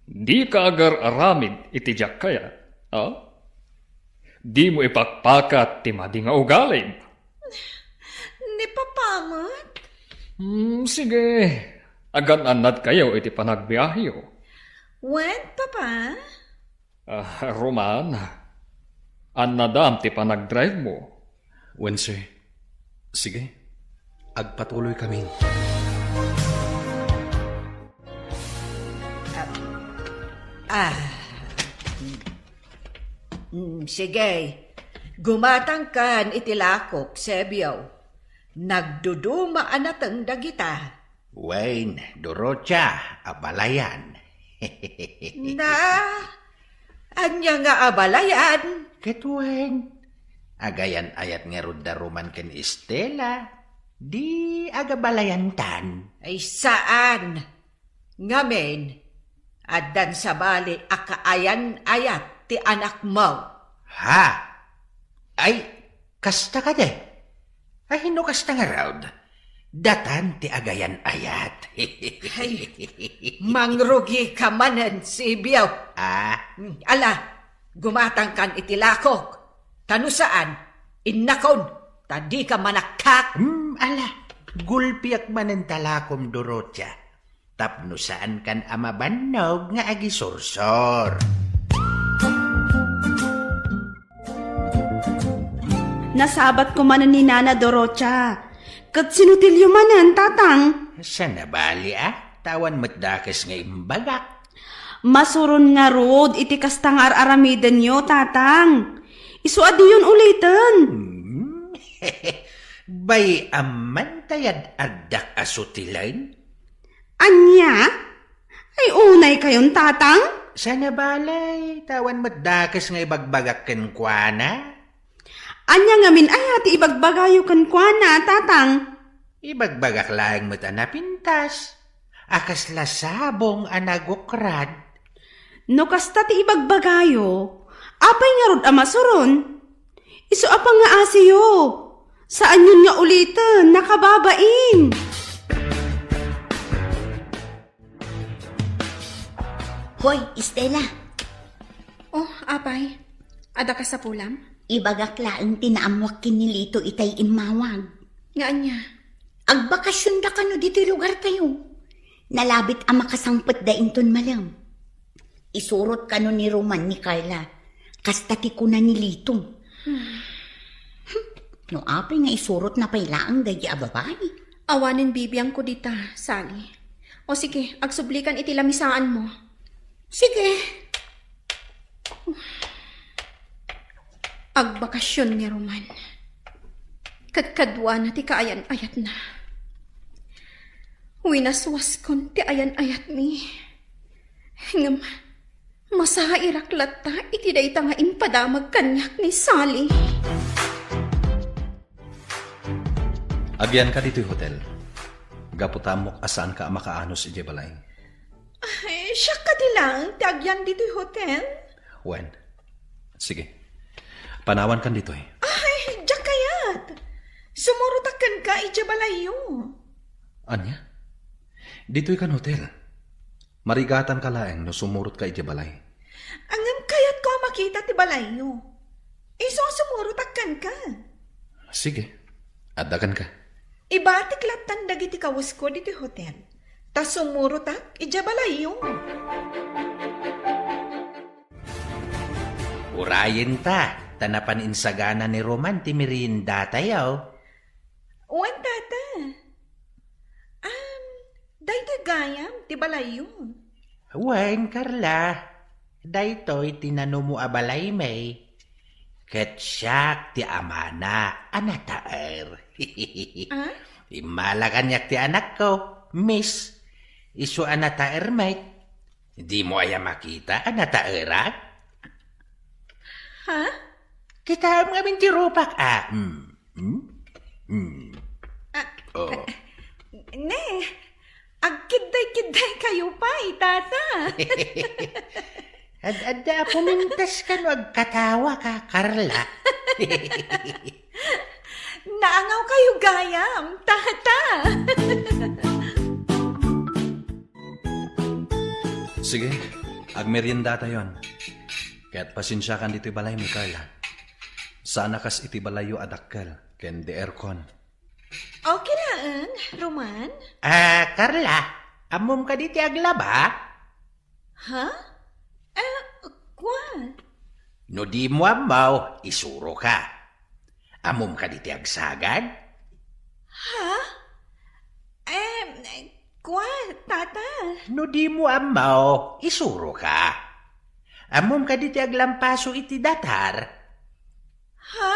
dika agar-aramid iti diak kayat, a? Dimo ipakpakat ti madi nga ugalim. Ni Papa met? Hmm, sige. Agan-annadkayo iti panagbiaheyo. Wen, Papa? Ah, Roman, annadam ti panagdrive mo. Wen, sir. Sige. Agpatuloykamin. Ah. Mm, sige. Gumatangkan iti lakok, Sebio. Nagduduma a nateng dagita. Wen, Dorotia, abalayan. Na, Ania nga abalayan? Ket wen, agayan-ayat ngarud da Roman ken Estela, di agabalayantan. Ay, saan. Ngamin, addan sabali a kaayan-ayat ti anakmo. Ha? Ay, kasta kadi? Ay, no kasta ngarud, datan ti agayan-ayat. Ay, mangrugika manen, Sibio. Ah? Hmm, ala, gumatangkan iti lakok. Ta no saan, innakon, ta dika manakkak. Hmm, ala, gulpiak manen ta lakom, Dorotia. Tapno saankan a mabannog nga agisursor. Nasabat ko manen ni Nana Dorotia. Ket sinutilyo manen, Tatang? Saan a bali, a? Ta awan met dakes nga imbagak. Masuron ngarud iti kasta nga ar-aramidenyo, Tatang. Isu a diyon uliten. Hmm. Bay-am man ta yad-addak a sutilen? Ania? Ay, unaykayon, Tatang? Saan a bali, ta awan met dakes nga ibagbagak kenkuana. Ania ngamin aya ti ibagbagayo kenkuana, Tatang? Ibagbagak laeng met a napintas, a kasla sabong a nagukrad. No kasta ti ibagbagayo, apay ngarud a masuron? Isu a pangngaasiyo. Saanyon nga uliten, nakababain. Hoy, Estela! Oh, apay, adda kasapulam? Ibagak laeng ti naammuak ken ni Lito itay immawag. Nga ania? Agbakasionda kano ditoy lugartayo. Nalabit a makasangpetda inton malem. Isurot kano ni Roman ni Carla. Kasta ti kuna ni Lito. Hmm. Hmm, no apay nga isurotna pay laeng daydi a babai? Awanen bibiangko dita, Sally. O sige, agsublikan iti lamisaanmo. Sige. Agbakasion ni Roman. Kadkaduana ti kaayan-ayatna. Winaswaskon ti ayan-ayatmi. Ngem, masairak latta iti dayta nga impadamag kaniak ni Sally. Agyanka ditoy hotel. Gapu ta ammok a saanka a makaanos idiay balay. Ay, siak kadi laeng ti agyan ditoy hotel? Wen. Sige. Panawankan ditoy. Ay, diak kayat. Sumurotak kenka idiay balayyo. Ania? Ditoy kan hotel. Marigatanka laeng no sumurotka idiay balay. Ngem kayatko a makita ti balayyo. Isu a sumurotak kenka. Sige. Adda kenka. Ibatik lattan dagiti kawesko ditoy hotel. Ta sumurotak idiay balayyo. Urayenta, ta napan insagana ni Roman ti meriendatayo. Wen, Tata. Am, daytoy gayam ti balayyo. Wen, Carla, daytoy ti nanumo a balaymi. Ket siak ti amana a nataer. Ah? Immala kaniak ti anakko, Miss. Isu a nataer met. Dimo aya makita a nataerak? Ha? Kitaem ngamin ti rupak, a. Hmm. Hmm? Hmm. Ah, Oh. Ne, agkiddaykiddaykayo pay, Tata. Ad-adda a pumintas kano agkatawaka, Carla. Naangawkayo gayam, Tata. Sige, agmeriendatayon. Ket pasensiakan ditoy balaymi, Carla. Saan a kas iti balayyo a dakkel ken di aircon. Okay laeng, Roman. Ah, Carla, ammom kadi ti aglaba? Ha? Eh, kua? No dimo ammo, isuroka. Ammom kadi ti agsagad? Ha? Eh, kua, Tata? No dimo ammo, isuroka. Ammom kadi ti aglampaso iti datar? Ha?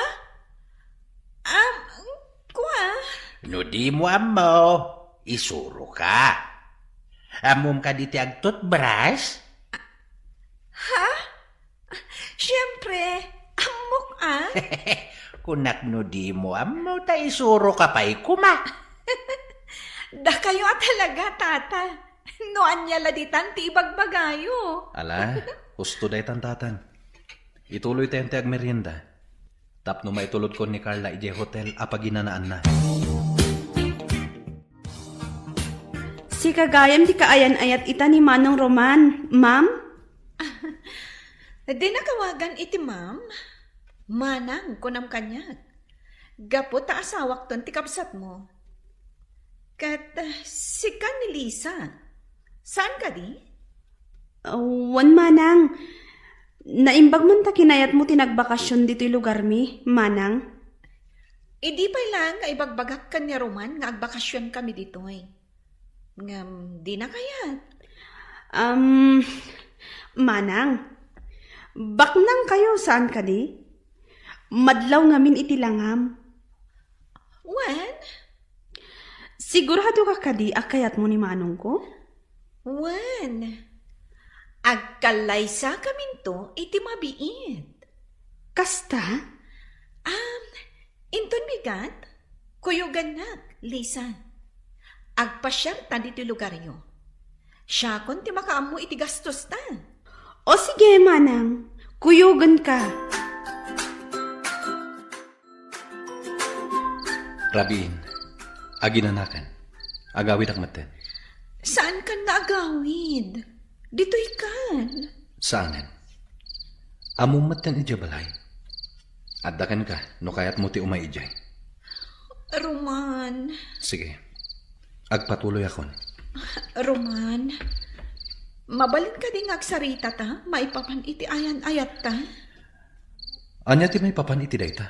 Am, kua? No dimo ammo, isuroka. Ammom kadi ti agtutbras? Ha? Kunak no dimo ammo ta isuroka pay koma. Dakayo a talaga, Tata. No ania la ditan ti ibagbagayo? Ala, husto daytan, Tatang. Ituloytayon ti agmerienda tapno maitulodkon ni Carla idiay hotel a paginanaanna. Sika gayam ti kaayan-ayat ita ni Manong Roman, ma'am? Dina awagan iti ma'am. Manang, kunam kaniak. Gapu ta asawakton ti kabsatmo. Ket, ah, sika ni Lisa. Saan kadi? Ah, wen, Manang. Naimbag man ta kinayatmo ti nagbakasyon ditoy lugarmi, Manang. Idi pay laeng nga ibagbagak ken ni Roman nga agbakasyonkami ditoy. Ngem dina kayat. Um, Manang, baknangkayo, saan kadi? Madlaw ngamin iti langam. Wen? Sigurado ka kadi a kayatmo ni manongko? Wen, agkallaysakaminto iti mabiit. Kasta? Um, inton bigat, kuyogannak, Lisa. Agpasiarta ditoy lugaryo. Siakon ti makaammo iti gastosta. O sige, Manang, kuyoganka. Rabiin, aginanakan. Agawidak metten. Saankan nga agawid? Ditoykan. Saanen. Ammom metten idiay balay. Adda kenka no kayatmo ti umay idiay. Roman. Sige. Agpatuloyakon. Roman, mabalin kadi nga agsaritata maipapan iti ayan-ayatta? Ania ti maipapan iti dayta?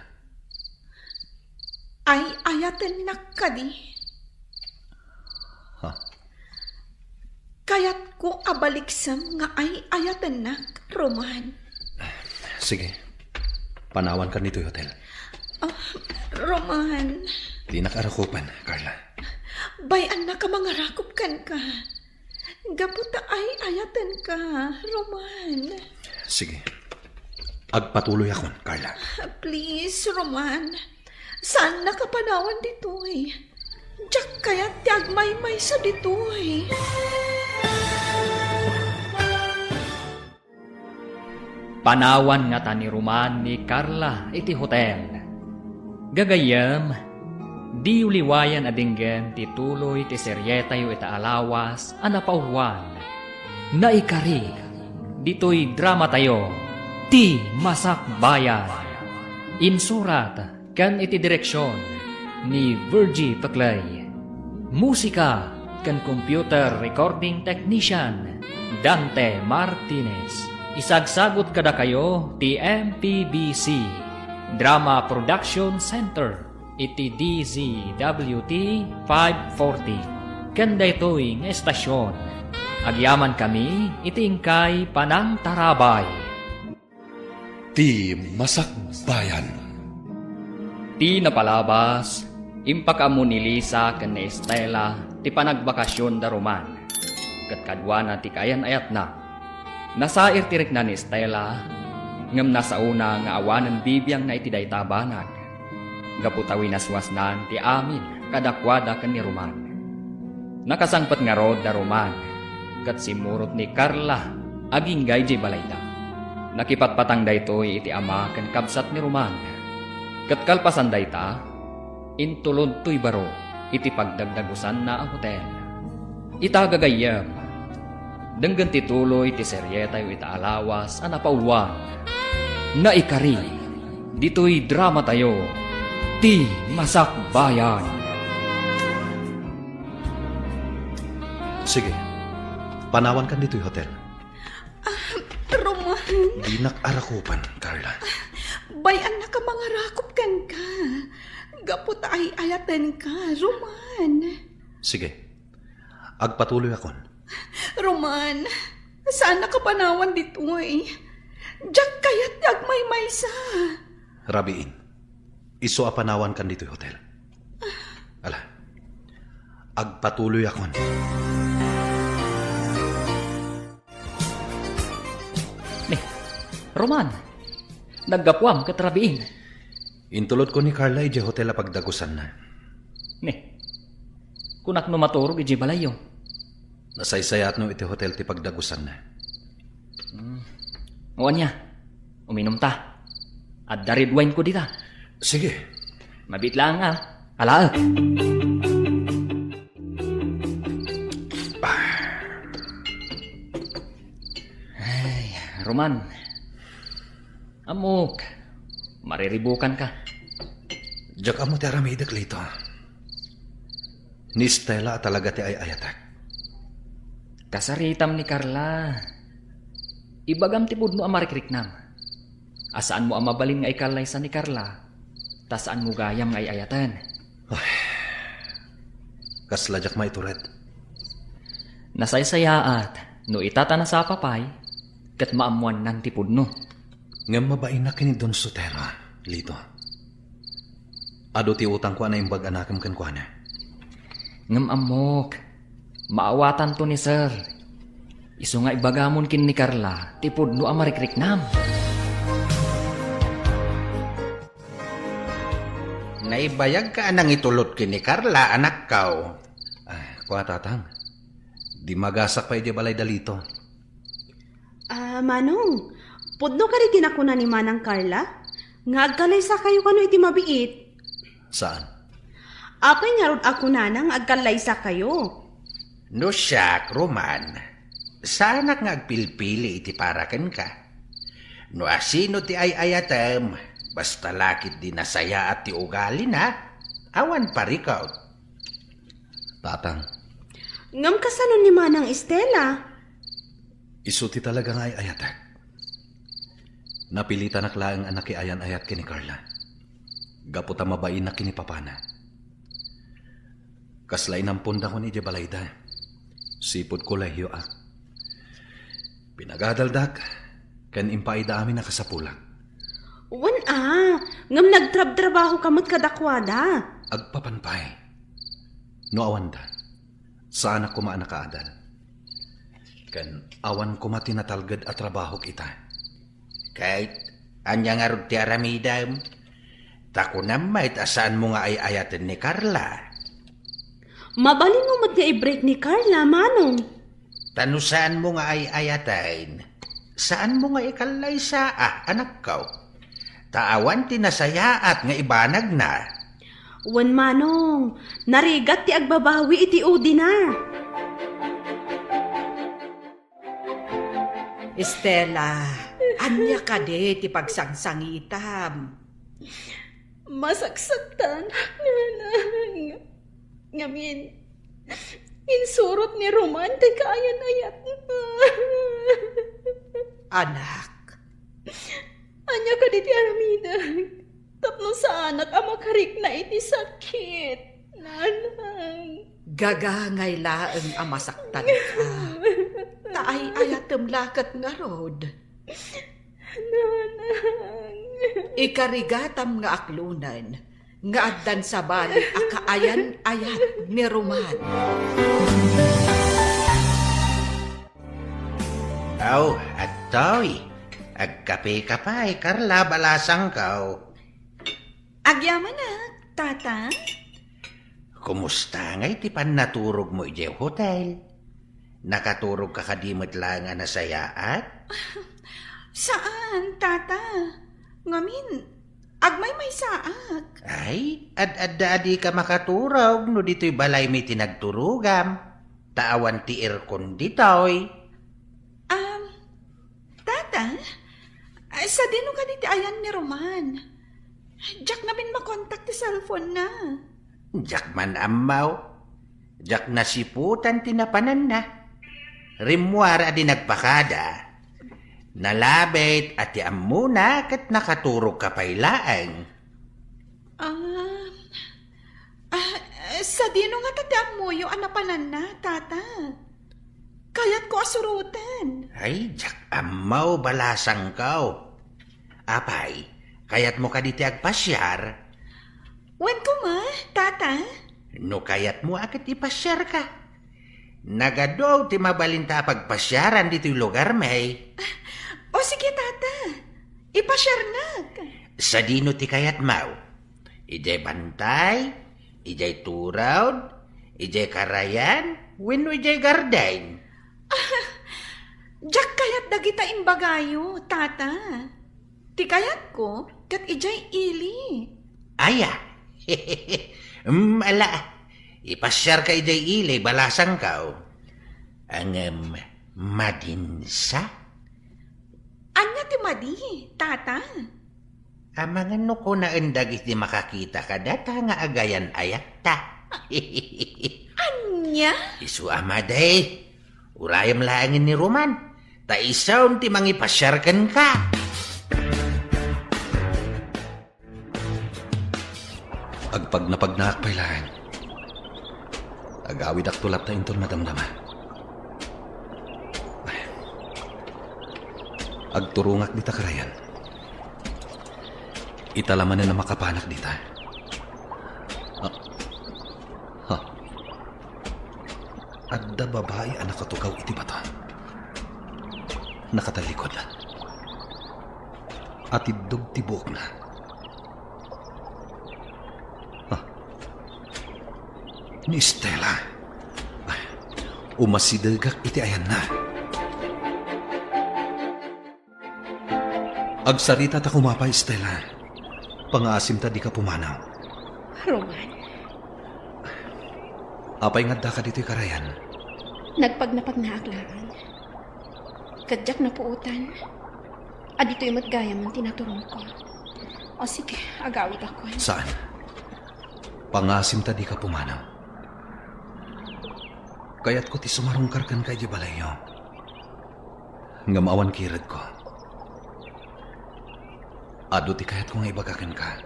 Ay-ayatennak kadi? Ha? Kayatko a baliksem nga ay-ayatennak, Roman. Sige. Panawankan ditoy hotel. Ah, Roman. Dinak arakupan, Carla. Bay-annak a mangarakup kenka. Gapu ta ay-ayatenka, Roman. Sige. Agpatuloyakon, Carla. Please, Roman. Saannak a panawan ditoy. Diak kayat ti agmaymaysa ditoy. Panawan ngata ni Roman ni Carla iti hotel. Gagayyem, diyo liwayan a denggen ti tuloy ti serietayo ita a lawas a napauluan, Naikari, ditoy dramatayo, Ti Masakbayan. Insurat ken iti direksion ni Virgie Peclay. Musika ken computer recording technician, Dante Martinez. Isagsagut kadakayo ti M P B C Drama Production Center iti D Z W T five forty. Ken daytoy nga estasyon, agyamankami iti inkay panangtarabay. Ti Masakbayan. Ti napalabas, impakaammo ni Lisa ken ni Estela ti panagbakasion da Roman, ket kaduana ti kaayan-ayatna. Nasair ti rikna ni Estela, ngem nasaona nga awanen bibiangna iti dayta a banag, gapu ta winaswasnan ti amin kadakuada ken ni Roman. Nakasangpet ngarud da Roman ket simmurot ni Carla agingga idiay balayda. Nakipatpatang daytoy iti ama ken kabsat ni Roman. Ket kalpasan dayta, intulod toy baro iti pagdagdagusanna a hotel. Ita gagayyem, denggen ti tuloy ti serietayo ita a lawas a napauluan, Naikari, ditoy dramatayo, Ti Masakbayan. Sige, panawankan ditoy hotel. Ah, Roman. Dinak arakupan, Carla. Bay-annak a mangarakup kenka. Gapu ta ay-ayatenka, Roman. Sige. Agpatuloyakon. Roman, saannak a panawan ditoy. Diak kayat ti agmaymaysa. Rabiin, isu a panawankan ditoy hotel. Ala, agpatuloyakon. Ni, Roman, naggapuam ket rabiin. Intulodko ni Carla idiay hotel a pagdagusanna. Ne, kunak no maturog idiay balayyo. Nasaysayaatno iti hotel ti pagdagusanna. Hmm. O ania, uminumta. Adda red wineko dita. Sige. Mabiit laeng a, alaek. Ay, Roman. Ammok, mariribukanka. Diak ammo ti aramidek, Lito. Ni Stella a talaga ti ay-ayatek. Kasaritam ni Carla. Ibagam ti pudno a marikriknam. A saanmo a mabalin nga ikallaysa ni Carla, ta saanmo gayam nga ay-ayaten. Ay, kasla diak maitured. Nasaysayaat, no ita ta nasapa pay, ket maammoannan ti pudno. Ngem mabainnak ken ni Don Sotero, Lito. Adu ti utangko a naimbag a nakem kenkuana. Ngem ammok, maawatanto ni Sir. Isu nga ibagamon ken ni Carla ti pudno a marikriknam. Naibayagka a nangitulod ken ni Carla, anakko. Ah, kua, Tatang. Dimmagasak pay idiay balay da Lito. Ah, Manong, pudno kadi ti nakuna ni Manang Carla? Nga agkallaysakayo kano iti mabiit? Saan? Apay ngarud a kunana nga agkallaysakayo? No siak, Roman, saanak nga agpilpili iti para kenka. No asino ti ay-ayatem, basta la ketdi nasayaat ti ugalina, awan parikut. Tatang. Ngem kasano ni Manang Estela? Isu ti talaga nga ay-ayatek. Napilitanak laeng a nakiayan-ayat ken ni Carla. Gapu ta mabainnak ken ni papana. Kasla inampondakon idiay balayda. Sipud kolehiyoak. Pinagadaldak, ken impaayda amin a kasapulak. Wen a, ngem nagtrabtrabahoka met kadakuada. Agpapan pay. No awanda, saanak koma a nakaadal. Ken awan koma ti natalged a trabahok ita. Ket ania ngarud ti aramidem? Ta kunam met a saanmo nga ay-ayaten ni Carla. Mabalinmo met nga i-break ni Carla, Manong. Ta no saanmo nga ay-ayaten, saanmo nga ikallaysa, a, anakko. Ta awan ti nasayaat nga ibanagna. Wen, Manong, narigat ti agbabawi iti udina. Estela, ania kadi ti pagsangsangitam? Masaksaktan, Nanang. Ngamin, insurot ni Roman ti kaayan-ayatna. Anak. Ania kadi ti aramidek? Tapno saanak a makarikna iti sakit, Nanang. Gagangay laeng a masaktanka. Ta ay-ayatem la ket ngarud. Nanang. Ikarigatam nga aklonen nga addan sabali a kaayan-ayat ni Roman. Aw, adtoy. Agkapeka pay, Carla, balasangko. Agyamanak, Tata. Kumusta ngay ti pannaturogmo idiay hotel? Nakaturogka kadi met laeng a nasayaat? Saan, Tata. Ngamin, agmaymaysaak. Ay, ad-adda a dika makaturog no ditoy balaymi ti nagturogam. Ta awan ti aircon ditoy. Um, Tata, ah, sadino kadi ti ayan ni Roman? Diak ngamin makontak ti cellphone-na. Diak man ammo. Diak nasiputan ti napananna. Rimmuar a di nagpakada. Nalabit a ti ammona ket nakaturogka pay laeng. Ah, ah, sadino ngata ti ammoyo a napananna, Tata? Kayatko a suroten. Ay, diak ammo, balasangko. Apay, kayatmo kadi ti agpasiar? Wen koma, Tata. No kayatmo a ket ipasiarka. Nagadu ti mabalinta a pagpasiaran ditoy lugarmi. O sige, Tata. Ipasiarnak. Sadino ti kayatmo? Idiay bantay? Idiay turod? Idiay karayan? Wenno idiay garden? Diak kayat dagita imbagayo, Tata. Ti kayatko, ket idiay ili. Aya? Mm, ala. Ipasiarka idiay ili, balasangko. Ngem, madinsa? Ania ti madi, Tata? Amangan no kunaen dagiti makakita kadata nga agayan-ayatta. Ania? Isu a madi. Urayem laengen ni Roman, ta isun ti mangipasiar kenka. Agpagnapagnaak pay laeng. Agawidakto latta inton madamdama. Agturongak dita karayan. Ita la manen a makapanak dita. Ah. Ha. Adda babai a nakatugaw iti bato. Nakatallikod. Atiddog ti buokna. Ah. Ni Stella. Ay, umasidegak iti ayanna. Agsarita ta kumapay, Stella. Pangaasim ta dika pumanaw. Roman. Apay nga addaka ditoy karayan? Nagpagnapagnaak laeng. Ket diak napuotan a ditoy met gayam ti naturongko. O sige, agawidakon. Saan? Pangaasim ta dika pumanaw. Kayatko ti sumarungkar kenka idiay balayyo. Ngem awan kiredko. Adu ti kayatko nga ibaga kenka.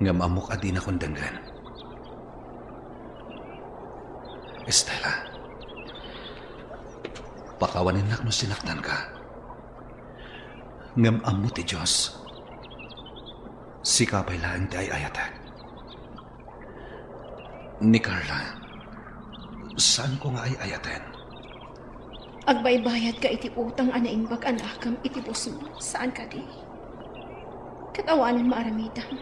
Ngem ammok a dinakon denggen. Stella, pakawanennak no sinaktanka. Ngem ammo ti Dios, sika pay laeng ti ay-ayatek. Ni Carla, saanko nga ay-ayaten. Agbaybayadka iti utang a naimbag a nakem iti busmo, saan kadi? Ket awanen maaramidem.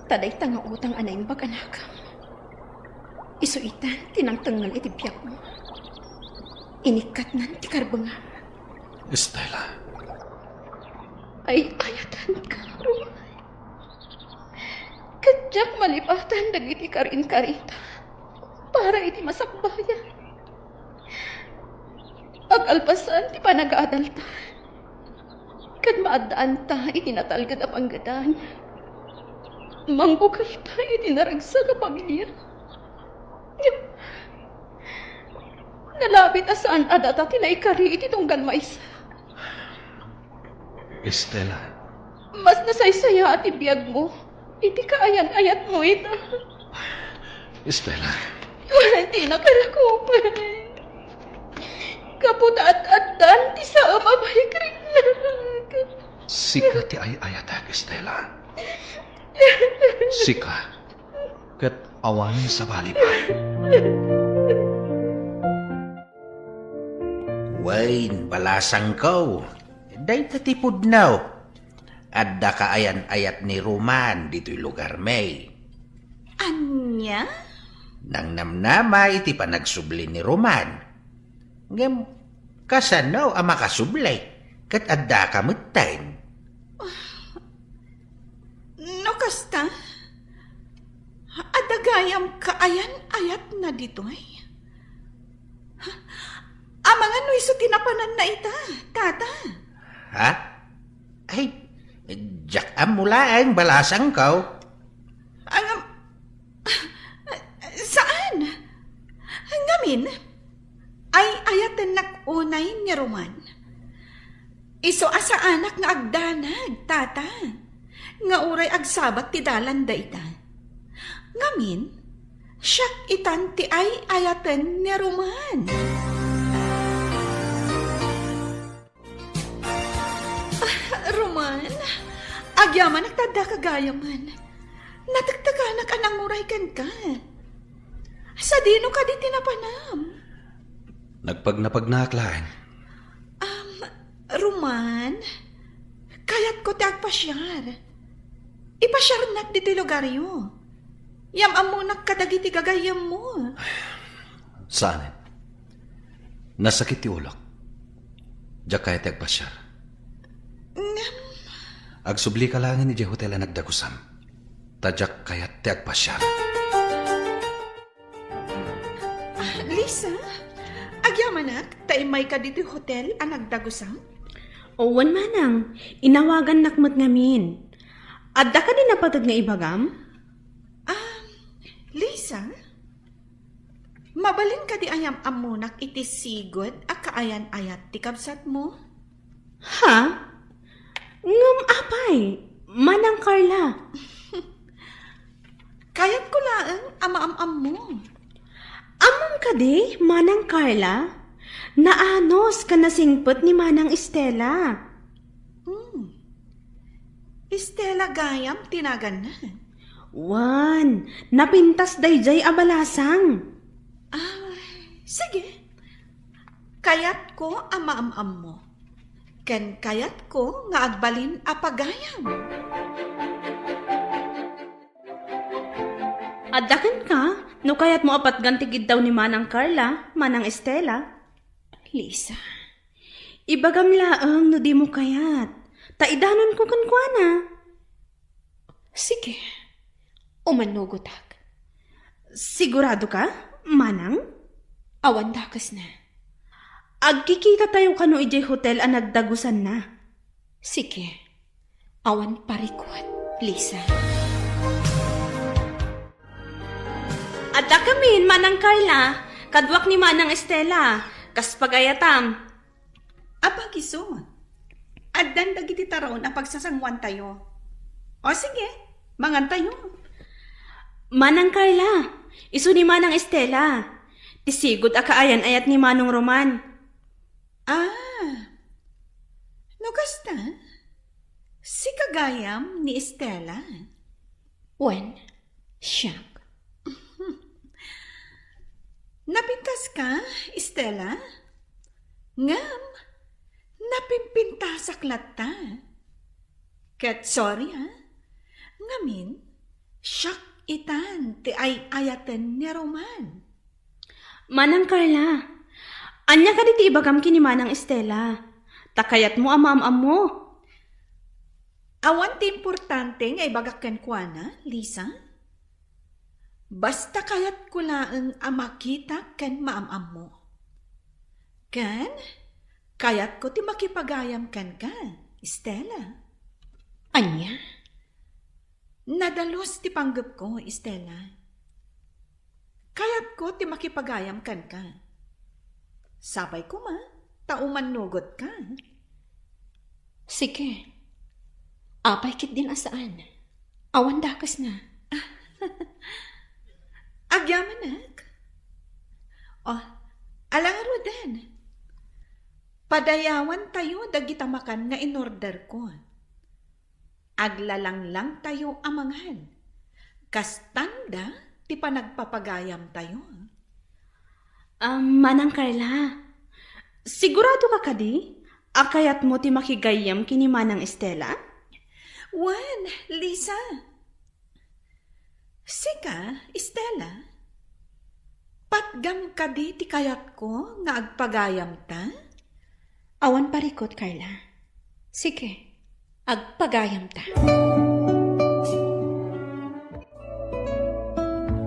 Ta dayta nga utang a naimbag a nakem, isu itan ti nangtengngel iti biagmo. Inikkatnan ti karbengam. Stella. Ay-ayatenka, Roman. Ket diak malipatan dagiti karinkarita para iti masakbayan. Agalpasan ti panagadalta, ket maaddaanta iti natalged a panggedan. Mangbukelta iti naragsak a pamilya. Nalabit a saan a data ti naikari iti tunggal maysa. Stella. Mas nasaysayaat ti biagmo iti kaayan-ayatmo ita. Stella. Dinak rakupen. Gapu ta ad-addan ti saem a bahikriknak. Sika ti ay-ayatek, Stella. Sika. Ket awan sabali pay. Wen, balasangko, dayta ti pudno. Adda kaayan-ayat ni Roman ditoy lugarmi. Ania? Nangnamnama iti panagsubli ni Roman. Ngem, kasano a makasubli ket addaka metten? No kasta, adda gayam kaayan-ayatna ditoy. Amangan no isu ti napananna ita, Tata. Ha? Ay, diak ammo laeng, balasangko. Ngem, saan? Ngamin, ay-ayatennak unay ni Roman. Isu a saanak nga agdanag, Tata, nga uray agsabat ti dalan dayta. Ngamin, siak itan ti ay-ayaten ni Roman. Ah, Roman, agyamanak ta addaka gayamen. Natektekanak a nanguray kenka. Sadino kadi ti napanam? Nagpagnapagnaak laeng. Um, Roman, Kayatko ti agpasiar. Ipasiarnak ditoy lugaryo. Yam-ammonak kadagiti gagayyemmo. Saanen. Nasakit ti ulok. Diak kayat ti agpasiar. Ngem, agsublika laengen idiay hotel a nagdagusam. Ta diak kayat ti agpasiar. Ah, Lisa, agyamanak ta immayka ditoy hotel a nagdagusam? Wen, manang, inawagannak met ngamin. Adda kadi napateg nga ibagam? Ah, Lisa, mabalin kadi a yam-ammonak iti sigud a kaayan-ayat ti kabsatmo? Ha? Ngem apay, Manang Carla? Kayatko laeng a maam-ammo. Ammom kadi, Manang Carla? Naanus ken nasingpet ni Manang Estela. Hmm. Estela gayam ti naganna. Wen, napintas daydiay a balasang. Ah, sige. Kayatko a maam-ammo. Ken kayatko nga agbalin a pagayam. Adda kenka, no kayatmo a patgan ti giddaw ni Manang Carla, Manang Estela. Lisa, ibagam laeng no dimo kayat, ta idanonko kenkuana. Sige, umannugotak. Sigurado ka, Manang? Awan dakesna. Agkikita tayo kano idiay hotel a nagdagusanna. Sige, awan parikut, Lisa. Adda kamin, Manang Carla, kaduak ni Manang Estela, kas pagayatam. Apag isu, addan dagiti taraon a pagsasanguantayo. O sige, mangantayo. Manang Carla, isu ni Manang Estela, ti sigud a kaayan-ayat ni Manong Roman. Ah, no kasta, sika gayam ni Estela? Wen, siak. Napintaska, Estela? Ngem, napimpintasak latta. Ket sorry, a. Ngamin, siak itan ti ay-ayaten ni Roman. Manang Carla, ania kadi ti ibagam ken ni Manang Estela? Ta kayatmo a maam-ammo. Awan ti importante nga ibagak kenkuana, Lisa. Basta kayatko laeng a makitak ken maam-ammo. Ken kayatko ti makipagayam kenka, Estela. Ania? Nadalus ti panggepko, Estela. Kayatko ti makipagayam kenka. Sapay koma ta umannugotka. Sige. Apay ketdin a saan? Awan dakesna. Agyamanak. O, ala ngaruden. Padayawantayo dagita makan nga inorderko. Aglalanglangtayo a mangan. Kas tanda ti panagpapagayamtayo. Ah, Manang Carla, sigurado ka kadi a kayatmo ti makigayyem ken ni Manang Estela? Wen, Lisa. Sika, Estela? Patgam kadi ti kayatko nga agpagayamta? Awan parikut, Carla. Sige, agpagayamta.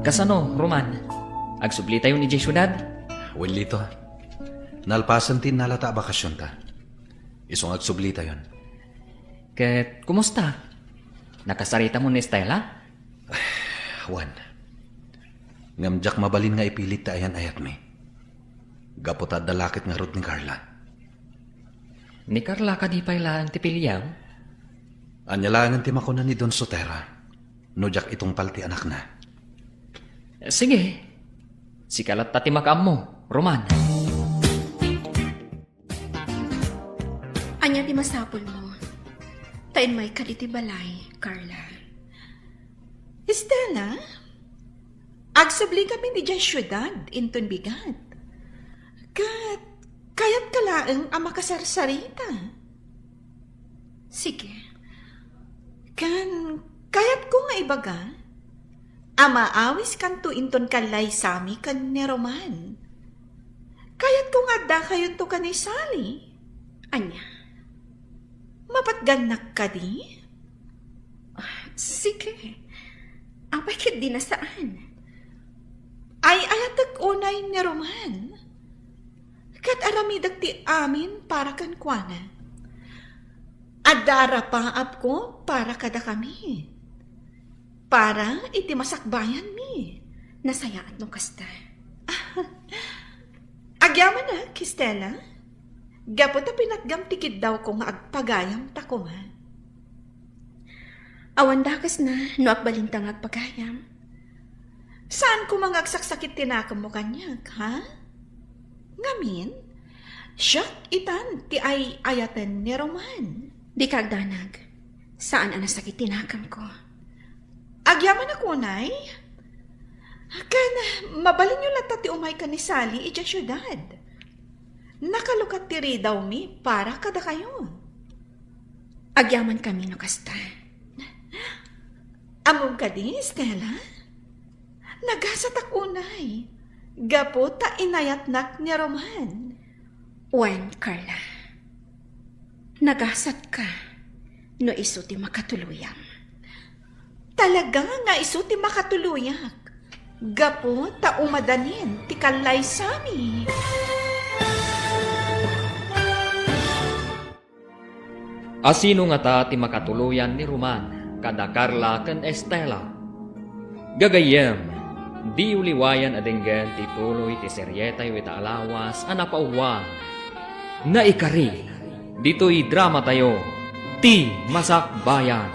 Kasano, Roman? Agsublitayon idiay siudad? Wen, Lito. Nalpasen ti innalata a bakasionta. Isu nga agsublitayon. Ket kumusta? Nakasaritamon ni Estela? Wen. Ngem diak mabalin nga ipilit ti ayan-ayatmi. Gapu ta adda laket ngarud ni Carla. Ni Carla kadi pay laeng ti piliam? Ania laengen ti makuna ni Don Sotera no diak itungpal ti anakna? Sige. Sika latta ti makaammo, Roman. Ania ti masapulmo? Ta immayka ditoy balay, Carla. Estela, agsubli kami idiay siudad inton bigat. Ket kayatka laeng a makasarsarita. Sige. Ken kayatko nga ibaga a maawiskanto inton kallaysami ken ni Roman. Kayatko nga addakayonto ken ni Sally. Ania? Mapatgannak kadi? Ah, sige. Apay ketdi a saan? Ay-ayatek unay ni Roman. Ket aramidek ti amin para kenkuana. Adda arapaapko para kadakami. Para iti masakbayanmi. Nasayaat no kasta. Agyamanak, Stella. Gapu ta pinatgam ti kiddawko nga agpagayamta koma. Awan dakesna no agbalinta nga agpagayam. Saan koma nga agsaksakit ti nakemmo kaniak, ha? Ngamin, siak itan ti ay-ayaten ni Roman. Dika agdanag. Saan a nasakit ti nakemko. Agyamanak unay? Ken mabalinyo latta ti umay ken ni Sally idiay siudad. Nakalukat ti ridawmi para kadakayo. Agyamankami no kasta. Ammom kadi, Stella? Nagasatak unay, gapu ta inayatnak ni Roman. Wen, Carla. Nagasatka no isu ti makatuluyam. Talaga nga isu ti makatuloyak, gapu ta umadanin ti kallaysami. Asino ngata ti makatuloyan ni Roman kada Carla ken Estela? Gagayyem, diyo liwayan a denggen ti tuloy ti serietayo ita a lawas a napauluan, Naikari, ditoy dramatayo, Ti Masakbayan.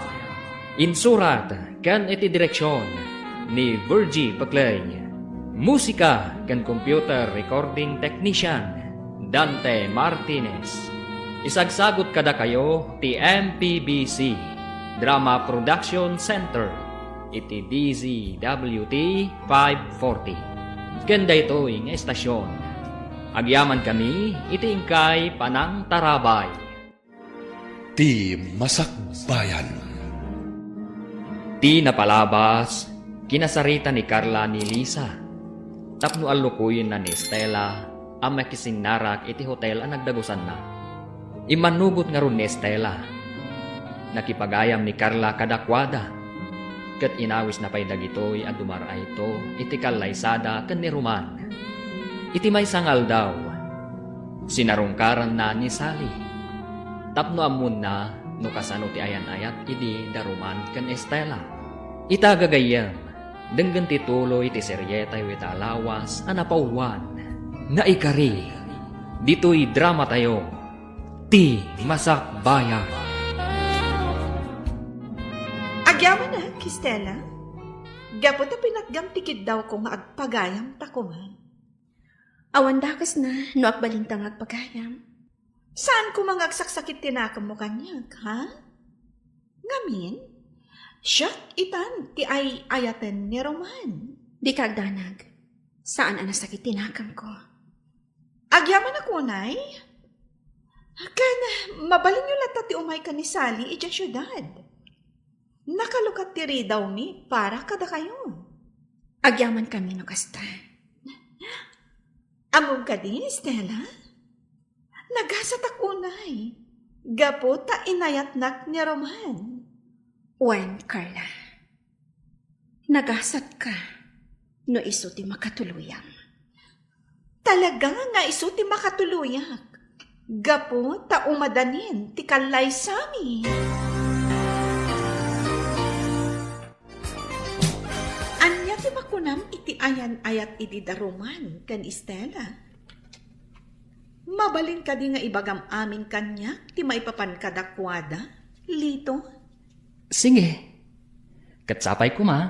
Insurat ken iti direksion ni Virgie Paclay. Musika ken computer recording technician, Dante Martinez. Isagsagut kadakayo ti M P B C Drama Production Center iti D Z W T five forty. Ken daytoy nga estasion, agyamankami iti inkay panangtarabay. Ti Masakbayan. Ti napalabas, kinasarita ni Carla ni Lisa tapno allukoyenna ni Stella a makisinnarak iti hotel a nagdagusanna. Immannugot ngarud ni Estela. Nakipagayam ni Carla kadakuada, ket inawisna pay dagitoy a dumar-ayto iti kallaysada ken ni Roman. Iti maysa nga aldaw, sinarungkaranna ni Sally tapno ammonna no kasano ti ayan-ayat idi da Roman ken Estela. Ita gagayyem, denggen ti tuloy ti serietayo ita a lawas a napauluan, Naikari, ditoy dramatayo, Ti Masakbayan. Agyamanak, Stella. Gapu ta pinatgam ti kiddawko nga agpagayamta koma. Awan dakesna no agbalinta nga agpagayam. Saan koma nga agsaksakit ti nakemmo kaniak, ha? Ngamin, siak itan ti ay-ayaten ni Roman. Dika agdanag. Saan a nasakit ti nakemko. Agyamanak unay? Ken mabalinyo latta ti umay ken ni Sally idiay siudad. Nakalukat ti ridawmi para kadakayo. Agyamankami no kasta. Ammom kadi, Stella? Nagasatak unay, gapu ta inayatnak ni Roman. Wen, Carla. Nagasatka no isu ti makatuluyam. Talaga nga isu ti makatuloyak, gapu ta umadanin ti kallaysami. Ania ti makunam iti ayan-ayat idi da Roman ken Stella? Mabalin kadi nga ibagam amin kaniak ti maipapan kadakuada, Lito? Sige. Ket sapay koma,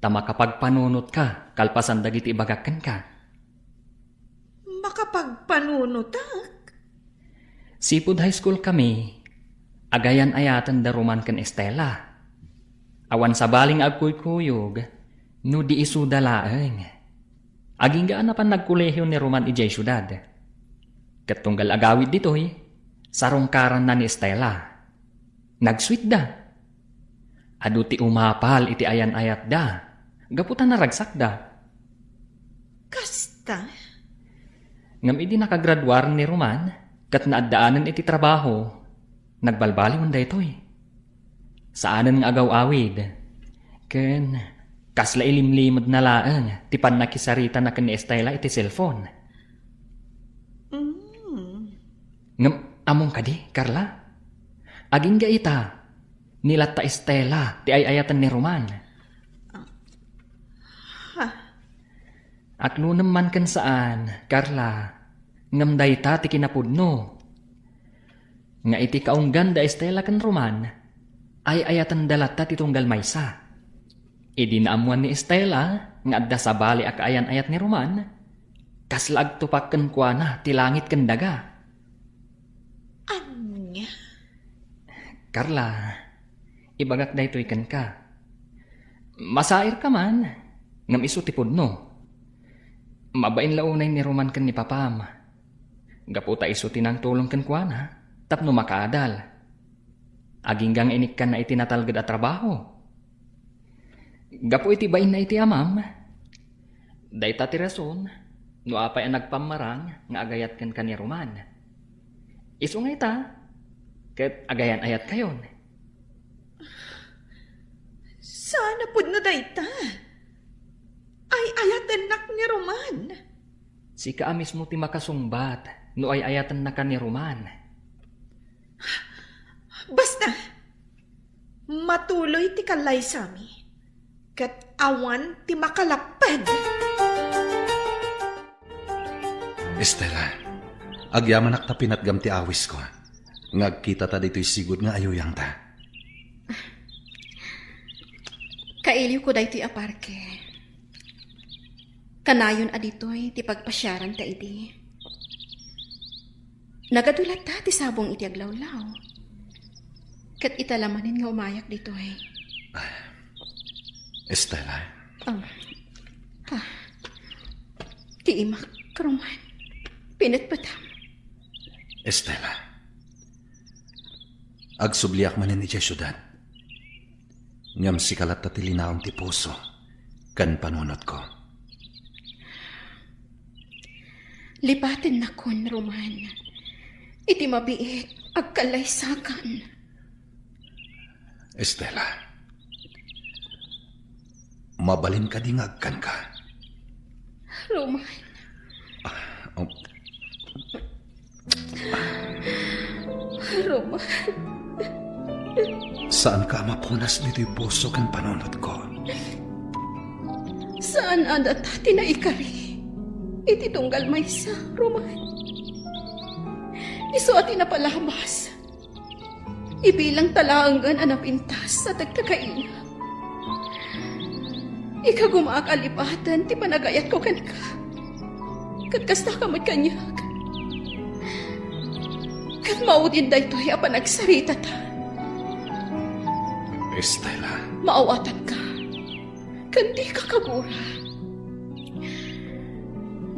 ta makapagpanunotka kalpasan dagiti ibagak kenka. Makapagpanunotak? Sipud high school kami, agayan-ayaten da Roman ken Estela. Awan sabali nga agkuykuyog no di isuda laeng. Agingga a napan nagkolehiyo ni Roman idiay siudad. Ket tunggal agawid ditoy, sarungkaranna ni Estela. Nagsuitda. Adu ti umapal iti ayan-ayatda gapu ta naragsakda. Kasta? Ngem idi nakagraduaren ni Roman ket naaddaanen iti trabaho, nagbalbaliwen daytoy. Saanen nga agaw-awid. Ken kasla ilimlimedna laeng ti pannakisaritana ken ni Estela iti cellphone. Mm. Ngem ammom kadi, Carla? Agingga ita, ni latta Estela ti ay-ayaten ni Roman. Ha? Aklonem man ken saan, Carla, ngem dayta ti kinapudno. Nga iti kaunggan da Estela ken Roman, ay-ayatenda latta ti tunggal maysa. Idi naammuan ni Estela nga adda sabali a kaayan-ayat ni Roman, kasla agtupak kenkuana ti langit ken daga. Ania? Carla, ibagak daytoy kenka. Masairka man, ngem isu ti pudno. Mabain la unay ni Roman ken ni papam. Gapu ta isu ti nangtulong kenkuana tapno makaadal. Agingga nga inikkanna iti natalged a trabaho. Gapu iti bainna iti amam, dayta ti rason no apay a nagpammarang nga agayat kenka ni Roman. Isu nga ita, ket agayan-ayatkayon. Saan a pudno dayta? Ay-ayatennak ni Roman. Sika a mismo ti makasungbat no ay-ayatennaka ni Roman. Basta, matuloy ti kallaysami, ket awan ti makalapped. Estela, agyamanak ta pinatgam ti awisko, nga agkitata ditoy sigud nga ayuyangta. Kailiwko daytoy a parke. Kanayon a ditoy ti pagpasiaranta idi. Nagadu latta ti sabong iti aglawlaw. Ket ita la manen nga umayak ditoy. Estela? Ah. Ah. Ti imak, Roman. Pinetpetam. Estela. Agsubliak manen idiay siudad. Ngem sika latta ti linaon ti puso ken panunotko. Lipatennakon, Roman. Iti mabiit, agkallaysakan. Estela, mabalin kadi nga agkanka? Roman. Ah, um. Roman. Saanka a mapunas ditoy puso ken panunotko? Saan a data ti naikari iti tunggal maysa, Roman. Isu a ti napalabas. Ibilangta laengen a napintas a tagtagaina. Ikagumaak a lipaten ti panagayatko kenka. Ket kastaka met kaniak. Ket maudin daytoy a panagsaritata. Estela. Maawatanka. Ken dika kagura.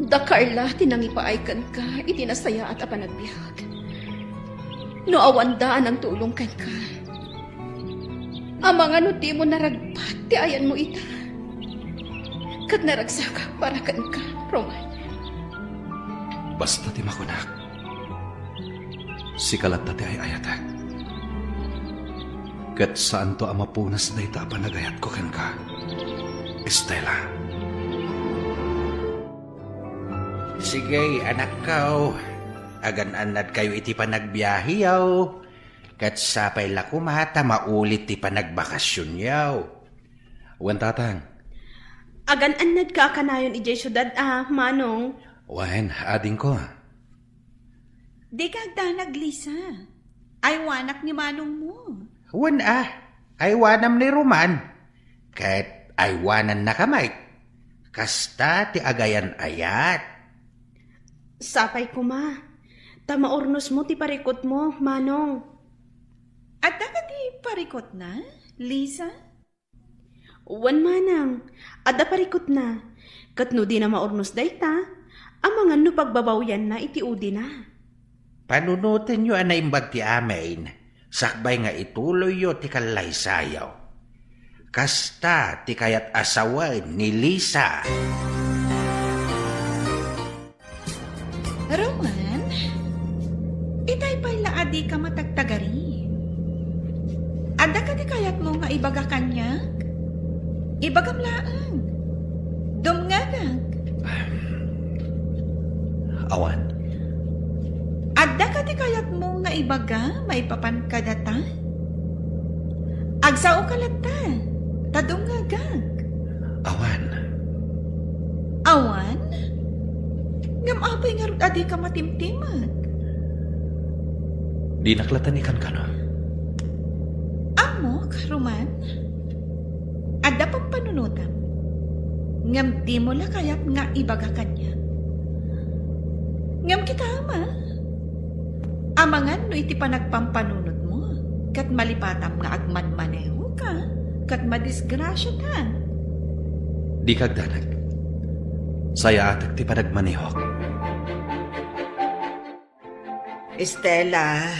Da Carla ti nangipaay kenka iti nasayaat a panagbiag. No awanda a nangtulong kenka, amangan no dimo naragpat ti ayanmo ita. Ket naragsakak para kenka, Roman. Basta ti makunak, sika latta ti ay-ayatek. Ket saanto a mapunas dayta a panagayatko kenka, Estela. Sige, anakko. Agan-annadkayo iti panagbiaheyo. Ket sapay la koma ta maulit ti panagbakasionyo. Wen, Tatang. Agan-annadka a kanayon idiay siudad a, Manong? Wen, adingko. Dika agdanag, Lisa. Aywanak ni manongmo. Wen a, aywanam ni Roman. Ket aywanannaka met. Kasta ti agayan-ayat. Sapay koma, ta maurnosmo ti parikutmo, Manong. Adda kadi parikutna, Lisa? Wen, Manang, adda parikutna. Ket no dina maurnos dayta, amangan no pagbabawyanna iti udina. Panunotenyo a naimbag ti amin. Sakbay nga ituloyyo ti kallaysayo. Kasta ti kayat a sawen ni Lisa. Roman, itay pay la a dika matagtagari. Adda kadi kayatmo nga ibaga kaniak? Ibagam laeng. Dumngegak. Awan. Adda kadi kayatmo nga ibaga maipapan kadata? Agsaoka latta, ta dumngegak. Awan. Awan? Ngem apay ngarud a dika matimtimag? Dinak latta ikankano. Ammok, Roman. Adda pampanunotam. Ngem dimo la kayat nga ibaga kaniak. Ngem kitaem a. Amangan no iti panagpampanunotmo, ket malipatam nga agmanmanehoka, ket madisgrasiatam. Dika agdanag. Sayaatek ti panagmanehok. Estela,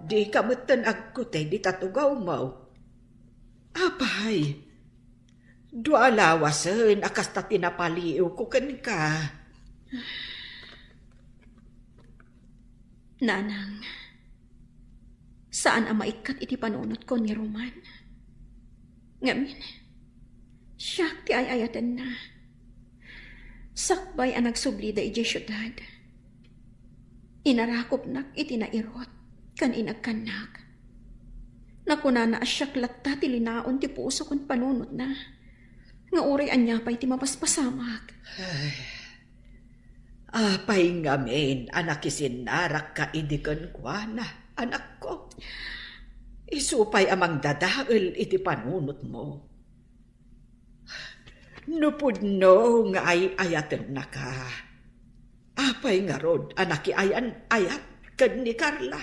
dika metten agkutay dita tugawmo. Apay, dua lawasen a kasta ti napaliiwko kenka. Nanang, saan a maikkat iti panunotko ni Roman. Ngamin, siak ti ay-ayatenna. Sakbay a nagsublida idiay siudad, inarakupnak iti nairut ken inagkannak. Nakunana a siak latta ti linaon ti puso ken panunotna, nga uray ania pay ti mapaspasamak. Ay, apay ngamin a nakisinnarakka idi kenkuana, anakko? Isu pay a mangdadael iti panunotmo. No pudno nga ay-ayatennaka, apay ngarud a nakiayan-ayat ken ni Carla?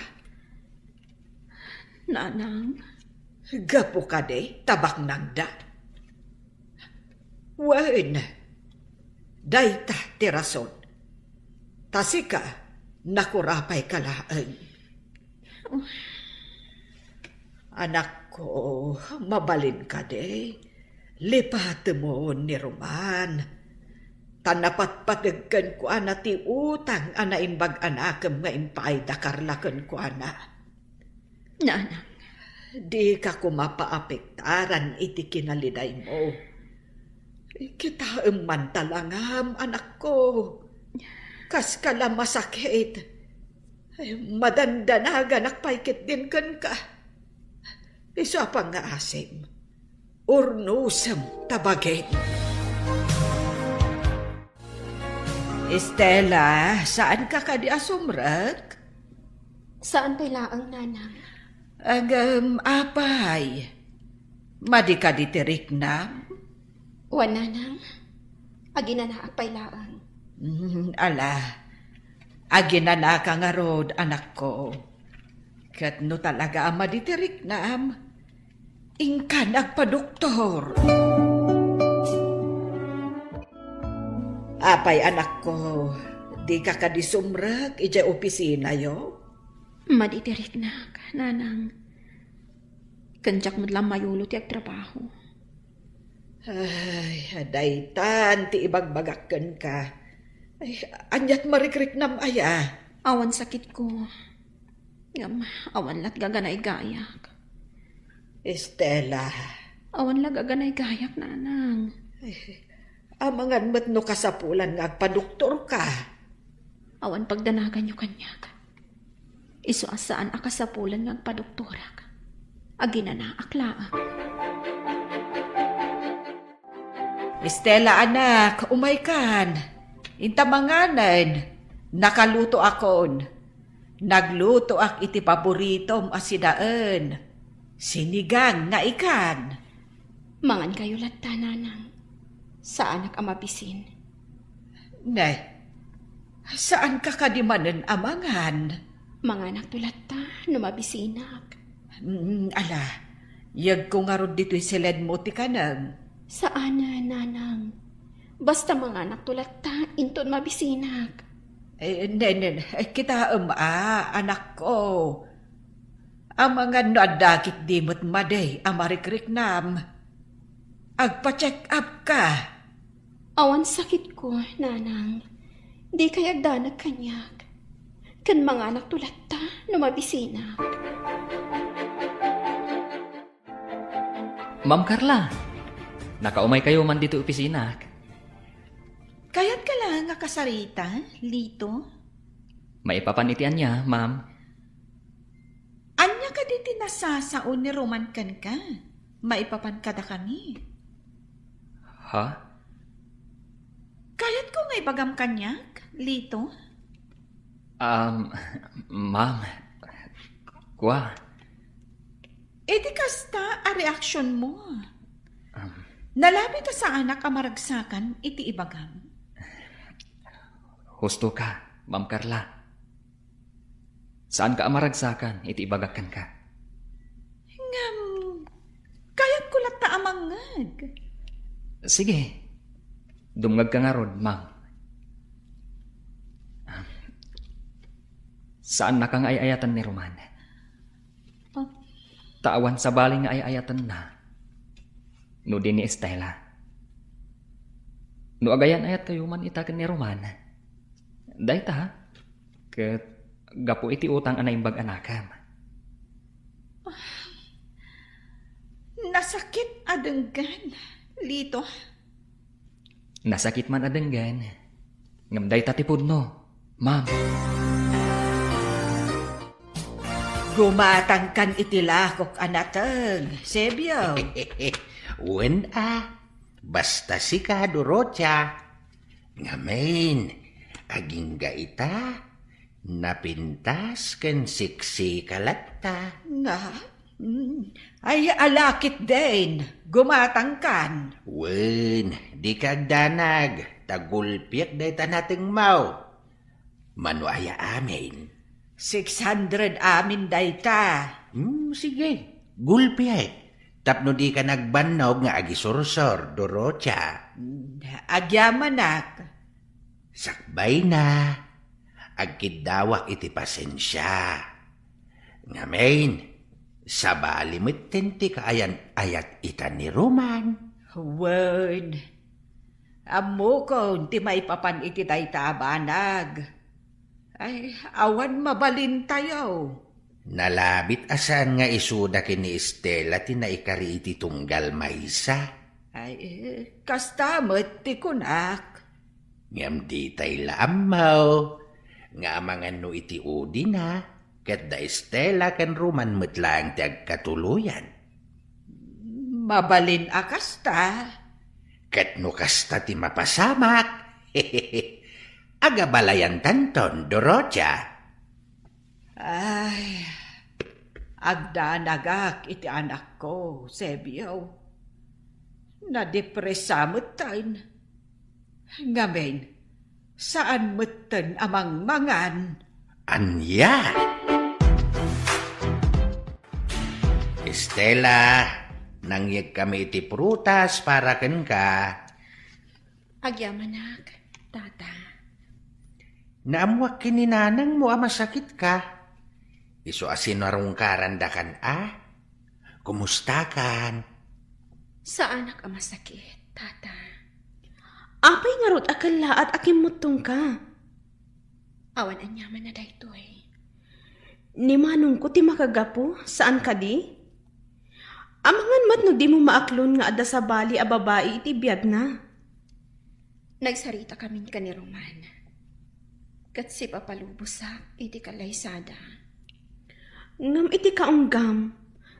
Nanang. Gapu kadi ta baknangda? Wen, dayta ti rason. Ta sika, nakurapayka laeng. Anakko, mabalin kadi? Lipatemon ni Roman. Ta napatpateg kenkuana ti utang a naimbag a nakem nga impaayda Carla kenkuana. Nanang. Dika koma paapektaran iti kinalidaymo. Kitaem man talangam, anakko. Kaska la masakit. Madandanaganak pay ketdin kenka. Isu a pangngaasim, urnosem ta bagim. Estela, saanka kadi a sumrek? Saan pay laeng, Nanang. Ngem apay, madi kadi ti riknam? Wen, Nanang. Aginanaak pay laeng. Mm, ala, aginanaka ngarud, anakko. Ket no talaga a madi ti riknam, inkan agpadoktor. Apay, anakko, dika kadi sumrek idiay opisinayo? Madi ti riknak, Nanang. Ken diak met la mayulo ti agtrabaho. Ay, daytan ti ibagbagak kenka. Ay, aniat marikriknam aya? Awan sakitko. Ngem, awan lat gaganaygayak. Estela. Awan la gaganaygayak, Nanang. Amangan met no kasapulan nga agpadoktorka. Awan pagdanaganyo kaniak. Isu a saan a kasapulan nga agpadoktorak. Aginanaak laeng. Estela, anak, umaykan. Inta manganen. Nakalutoakon. Naglutoak iti paboritom a sidaen. Sinigang nga ikan. Mangankayo latta, Nanang. Saanak a mabisin. Ne, saanka kadi manen a mangan? Manganakto latta no mabisinak. Mm, ala, yegko ngarud ditoy siledmo ti kanem. Saanen, Nanang. Basta manganakto latta inton mabisinak. Eh, ne, ne, ne, kitaem a, anakko. Amangan no adda ketdi met madi a marikriknam. Agpa-check up ka. Awan sakitko, nanang. Dikay agdanag kaniak. Ken manganakto latta no mabisinak. Ma'am Carla, nakaumaykayo man ditoy opisinak. Kayatka la nga kasarita, Lito? Maipapan iti ania, ma'am? Ania kadi ti nasasao ni Roman kenka? Maipapan kadakami. Ha? Kayatko nga ibagam kaniak, Lito? Um, ma'am, kua. Iti kasta a reaksionmo. Um, Nalabi ta saanak a maragsakan iti ibagam. Husto ka, Ma'am Carla. Saanka a maragsakan iti ibagak kenka. Ngem, kayatko latta a mangngeg. Sige. Dumngegka ngarud, ma'am. Saannaka nga ay-ayaten ni Roman. Ah. Ta awan sabali nga ay-ayatenna no di ni Estela. No agayan-ayatkayo man ita ken ni Roman, dayta, ket gapu iti utang a naimbag a nakem. Nasakit a denggen, Lito. Nasakit man a denggen, ngem dayta ti pudno, ma'am. Gumatangkan iti lakok a nateng, Sebio. Wen a, basta sika, Dorotia. Ngamin, agingga ita, napintas ken seksi ka latta. Nga? Mm. Ay, alakit din. Gumatangkan. Wen, dika agdanag, ta gulpiek dayta natengmo. Mano aya amin? Six hundred amin dayta. Hmm, sige, gulpiek. Tapno dika nagbannog nga agisursor, Dorotia. Mm, agyamanak. Sakbayna, agkiddawak iti pasensia. Ngamin, sabali metten ti kaayan-ayat ita ni Roman. Wen, ammokon ti maipapan iti dayta a banag. Ay, awan mabalintayo. Nalabit a saan nga isuda ken ni Estela ti naikari iti tunggal maysa. Ay, eh, kasta met ti kunak. Ngem ditay la ammo nga amangan no iti udina, ket da Estela ken Roman met laeng ti agkatuloyan. Mabalin a kasta. Ket no kasta ti mapasamak, agabalayantanton, Dorotia. Ay, agdanagak iti anakko, Sebio. Nadepresa metten. Ngamin, saan metten a mangmangan. Ania? Estela, nangyegkami iti prutas para kenka. Agyamanak, tata. Naammuak ken ni nanangmo a masakitka. Isu a sinarungkarandakan a? Kumustakan? Saanak a masakit, tata. Apay ngarud a kellaat a kimmuttongka? Awan aniaman a daytoy. Ni manongko ti makagapu, saan kadi? Amangan met no dimo maaklon nga adda sabali a babai iti biagna. Nagsaritakamin ken ni Roman, ket sipapalubosak iti kalaysada. Ngem iti kaunggam,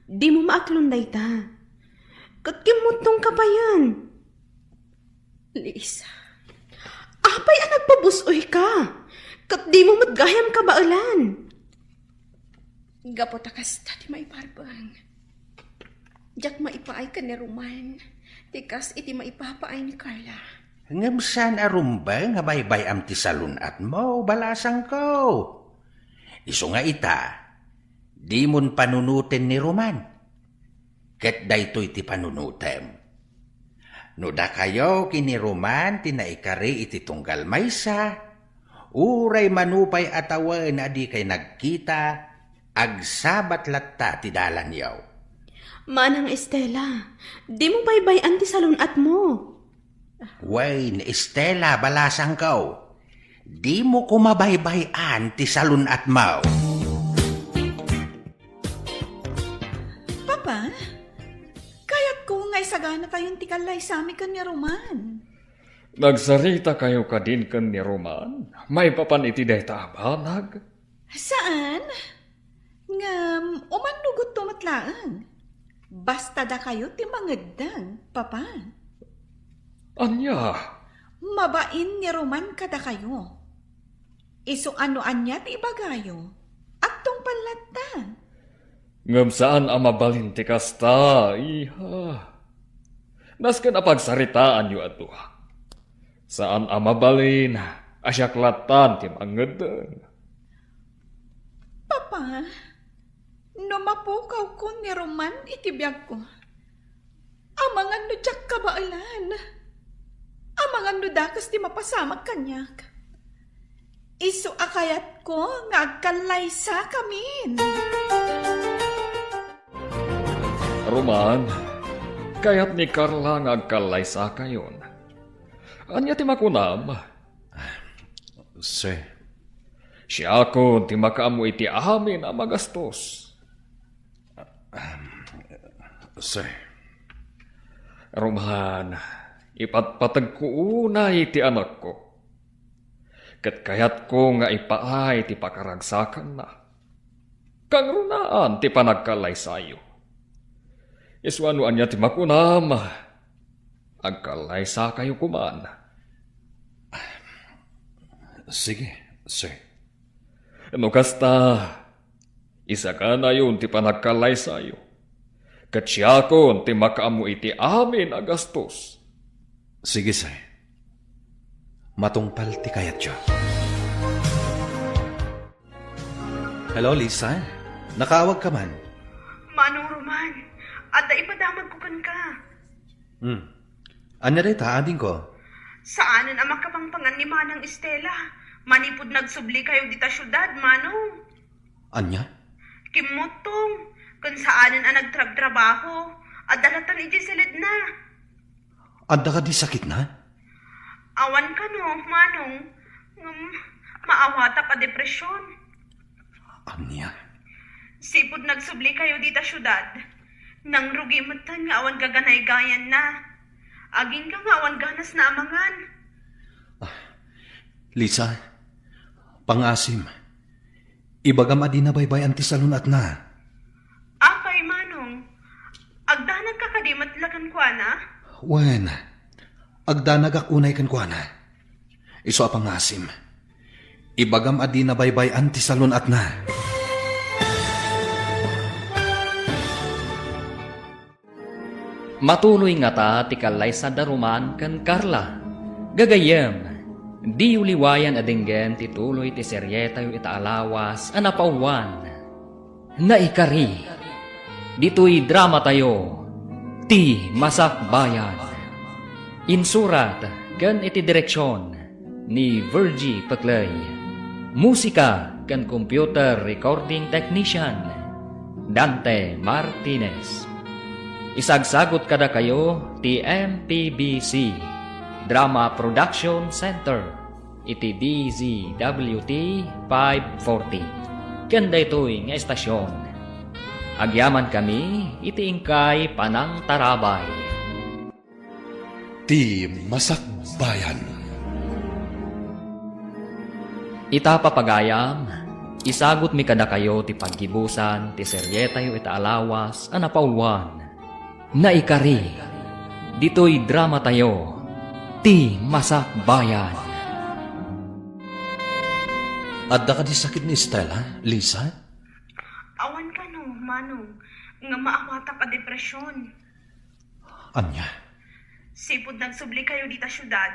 dimo maaklon dayta. Ket kimmuttongka payen. Lisa, apay a nagpabus-oyka? Ket dimo met gayam kabaelan. Gapu ta kasta ti maiparbeng. Diak maipaay ken ni Roman ti kas iti maipapaay ni Carla. Ngem saan a rumbeng a baybay-am ti salun-atmo, balasangko. Isu nga ita, dimon panunoten ni Roman. Ket daytoy ti panunotem. No dakayo ken ni Roman ti naikari iti tunggal maysa, uray mano pay a tawen a dikay nagkita, Agsabat latta ti dalanyo. Manang Estela, dimo baybay-an ti salun-atmo. Wen, Estela, balasangko. Dimo koma baybay-an ti salun-atmo. Papa, kayatko nga isaganatayon ti kallaysami ken ni Roman. Nagsaritakayo kadin ken ni Roman maipapan iti dayta a banag? Saan? Ngem, umannogto met laeng. Basta dakayo ti mangeddeng, Papa. Ania? Mabain ni Roman kadakayo. Isu a no ania ti ibagayo, agtungpal latta. Ngem saan a mabalin ti kasta, iha. Nasken a pagsaritaanyo a dua. Saan a mabalin a siak lattan ti mangeddeng. Papa, no mapukawko ni Roman iti biagko, amangan no diak kabaelan. Amangan no dakes ti mapasamak kaniak. Isu a kayatko nga agkallaysakamin. Roman, kayat ni Carla nga agkallaysakayon. Ania ti makunam? Sir. Siakon ti makaammo iti amin a magastos. Sir. Roman, ipatpategko unay ti anakko. Ket kayatko nga ipaay ti pakaragsakanna. Kangrunaan ti panagkallaysayo. Isu a no ania ti makunam, agkallaysakayo koman. Sige, sir. No kasta, isaganayon ti panagkallaysayo, ket siakon ti makaammo iti amin a gastos. Sige, sir. Matungpal ti kayatyo. Hello, Lisa? Nakaawag ka man? Manong Roman, adda ipadamagko kenka. Hmm. Ania dayta, adingko? Saanen a makapangpangan ni Manang Estela manipud nagsubli kayo dita siudad, Manong. Ania? Kimmuttong, ken saanen a nagtrabtrabaho, adda lattan idiay siledna. Adda kadi sakitna? Awan kano, Manong, ngem maawatak a depresyon. Ania? Sipud nagsubli kayo dita siudad, nangrugi metten nga awan gaganaygayanna. Agingga nga awan ganasna a mangan. Ah, Lisa, pangasim. Ibagam a dina baybay-an ti salun-atna. Apay, Manong? Agdanagka kadi met la kenkuana? Wen, agdanagak unay kenkuana. Isu a pangasim. Ibagam a dina baybay-an ti salun-atna. Matuloy ngata ti kallaysada Roman ken Carla. Gagayyem, diyo liwayan a denggen ti tuloy ti serietayo ita a lawas a napauluan. Naikari. Ditoy dramatayo, Ti Masakbayan. Insurat ken iti direksion ni Virgie Peclay. Musika ken computer recording technician, Dante Martinez. Isagsagut kadakayo ti M P B C Drama Production Center iti D Z W T five forty. Ken daytoy nga estasion, agyamankami iti inkay panangtarabay. Ti Masakbayan. Ita, papagayam, isagutmi kadakayo ti paggibusan ti serietayo ita a lawas a napauluan, Naikari. Ditoy dramatayo, Ti Masakbayan. Adda kadi sakit ni Estela, Lisa? Awan kano, Manong, nga maawatak a depresyon. Ania? Sipud nagsubli kayo dita siudad,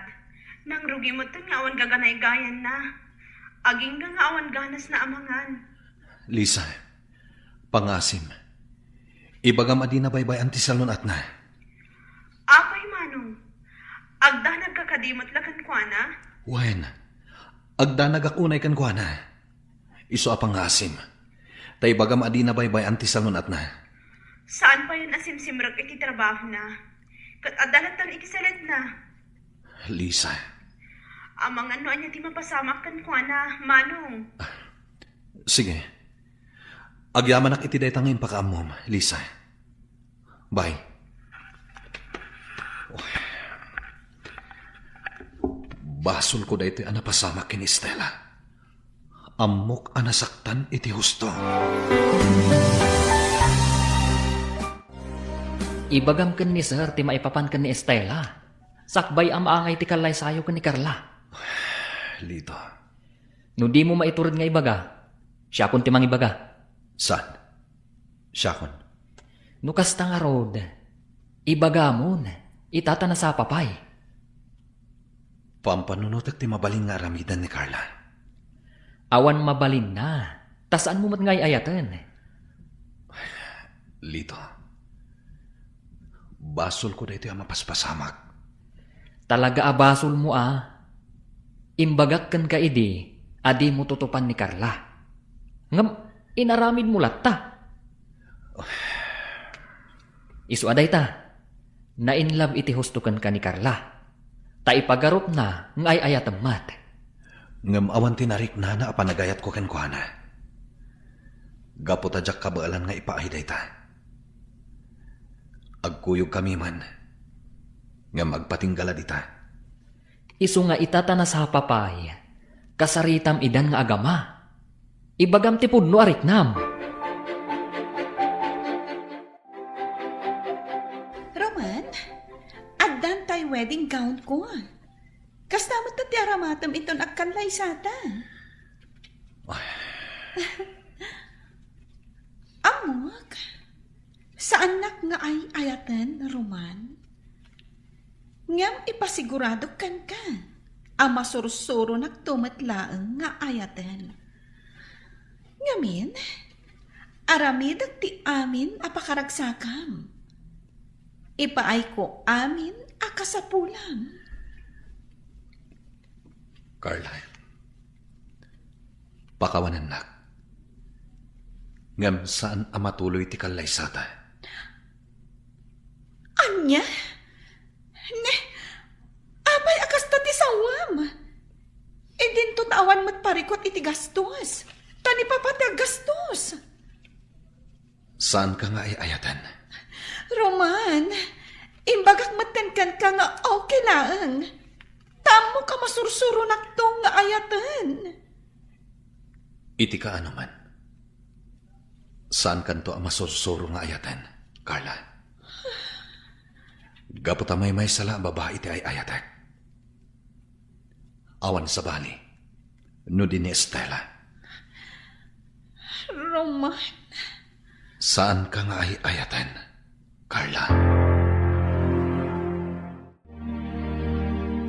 nangrugi metten nga awan gaganaygayanna. Agingga nga awan ganasna a mangan. Lisa, pangasim. Ibagam a dina baybay-an ti salun-atna. Apay, Manong? Agdanagka kadi met la kenkuana? Wen, agdanagak unay kenkuana. Isu a pangasim. Ta ibagam a dina baybay-an ti salun-atna. Saan payen a simsimrek iti trabahona. Ket adda latta iti saledna. Lisa. Amangan no ania ti mapasamak kenkuana, Manong. Sige. Agyamanak iti dayta nga impakaammom, Lisa. Bye. Basolko daytoy a napasamak ken Estela. Ammok a nasaktan iti husto. Ibagam ken ni Sir ti maipapan ken ni Estela. Sakbay a maangay ti kallaysayo ken ni Carla. Lito. No dimo maitured nga ibaga, siakon ti mangibaga. Saan? Siakon. No kasta ngarud, ibagamon, ita ta nasapa pay. Pampanunotek ti mabalin nga aramiden ni Carla. Awan mabalinna, ta saanmo met nga ay-ayaten. Lito, basolko daytoy a mapaspasamak. Talaga a basolmo a. Imbagak kenka idi a dimo tutupan ni Carla. Ngem inaramidmo latta. Isu a dayta, nainlove iti husto kenka ni Carla. Ta ipagarupna nga ay-ayatem met. Ngem awan ti nariknana a panagayatko kenkuana. Gapu ta diak kabaelan nga ipaay dayta. Agkuyogkami man, ngem agpatingga la dita. Isu nga ita ta nasapa pay, kasaritam idan nga agama. Ibagam ti pudno a riknam. Roman, addan tay wedding gown ko. Kasta met ti aramatem inton agkallaysata. Ay. Ammok, saannak nga ay-ayaten, Roman. Ngem ipasiguradok kenka a masursuronakto met laeng nga ayaten. Ngamin, aramidek ti amin a pakaragsakam. Ipaayko amin a kasapulam. Carla, pakawanennak. Ngem saan a matuloy ti kallaysata. Ania? Ne, apay a kasta ti sawam? Idinto ta awan met parikut iti gastos. Ta ni Papa ti aggastos. Saanka nga ay-ayaten? Roman, imbagak metten kenka nga okay laeng. Ta ammok a masursuronakto nga ayaten. Iti kaano man, saankanto a masursuro nga ayaten, Carla. Gapu ta maymaysa la a babai ti ay-ayatek. Awan sabali no di ni Estela. Roman. Saanka nga ay-ayaten, Carla.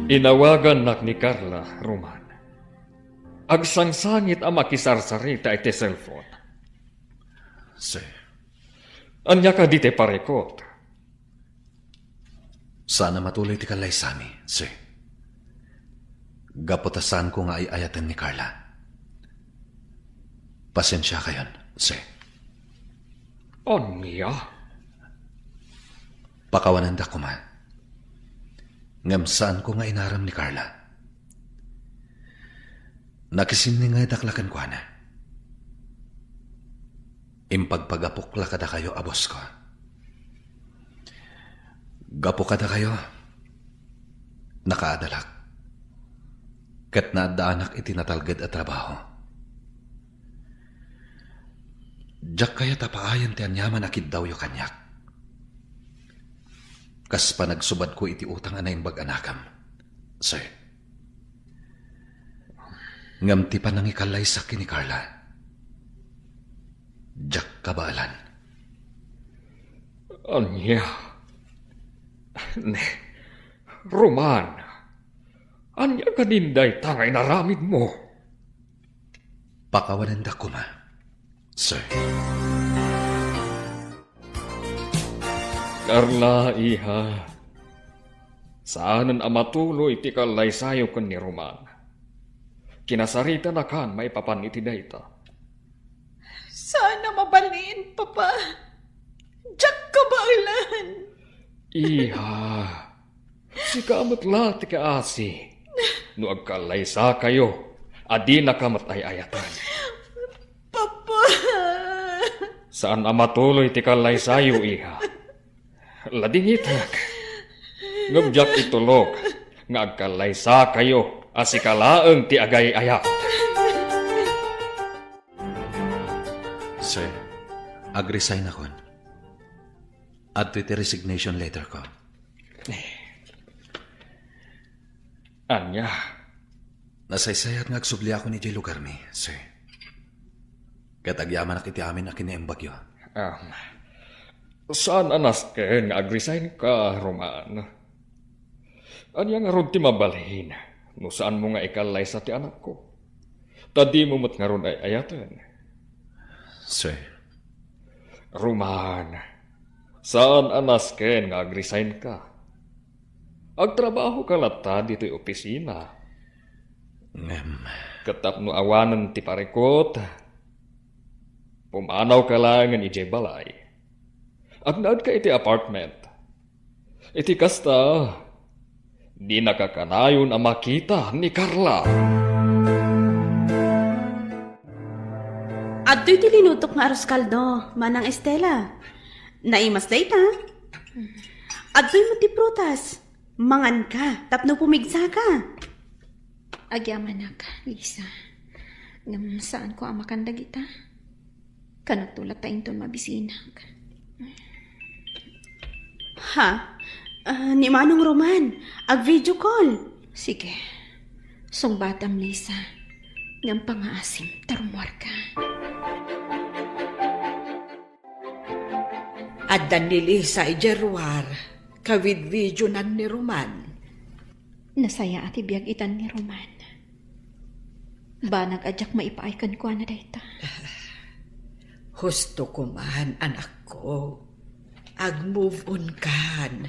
Inawagannak ni Carla, Roman. Agsangsangit a makisarsarita iti cellphone. Sir. Ania kadi ti parikut? Saan a matuloy ti kallaysami, sir. Gapu ta saanko nga ay-ayaten ni Carla. Pasensiakayon, sir. Ania? Pakawanendak koma. Ngem saanko nga inaram ni Carla. Nakisinningaydak la kenkuana. Impagpagapok la kadakayo a boss ko. Gapu kadakayo, nakaadalak. Ket naaddaanak iti natalged a trabaho. Diak kayat a paayen ti aniaman a kiddawyo kaniak. Kas panagsubadko iti utang a naimbag a nakam, sir. Ngem ti panangikallaysakon ni Carla, diak kabaelan. Ania? Ne, Roman, ania kadin dayta nga inaramidmo? Pakawanendak koma, sir. Carla, iha, saanen a matuloy ti kallaysayo ken ni Roman. Kinasaritanakan maipapan iti dayta. Saan a Mabalin, Papa. Diak kabaelan. Iha, sika met la ti kaasi. No agkallaysakayo, adinaka met ay-ayaten. Papa! Saan a matuloy ti kallaysayo, iha. Ladingitek. Ngem diak itulok nga agkallaysakayo a sika laeng ti agay-ayat. Sir, agresign akon. Adtoy ti resignation letter ko. Ania? Nasaysayat nga agsubliakon idiay lugarmi, sir. Ket agyamanak iti amin a kinaimbagyo. Um, saan a nasken nga agresign ka, Roman? Ania ngarud ti mabalin no saanmo nga ikallaysa ti anakko? Ta dimo met ngarud ay-ayaten. Sir. Roman, saan a nasken nga agresign ka. Agtrabaho ka latta ditoy opisina. Ngem. Ket tapno awanen ti parikut, pumanaw ka laengen idiay balay. Agnaed ka iti apartment. Iti kasta, dinaka kanayon a makita ni Carla. Adtoy ti linutok nga arroz caldo, Manang Estela. Naimas dayta. Adtoy met ti prutas. Manganka tapno pumigsaka. Agyamanak, Lisa. Ngem saanko a makan dagita. Kanakto latta inton mabisinak. Ha? Ah, ni Manong Roman, ag-video call. Sige. Sungbatam, Lisa. Ngem pangngaasim ta rummuarka. Adda ni Lisa idiay ruar, kavidvideonan ni Roman. Nasayaat ti biag itan ni Roman. Banag a diak maipaay kenkuana dayta. Husto koman, anakko. Ag-move on kan.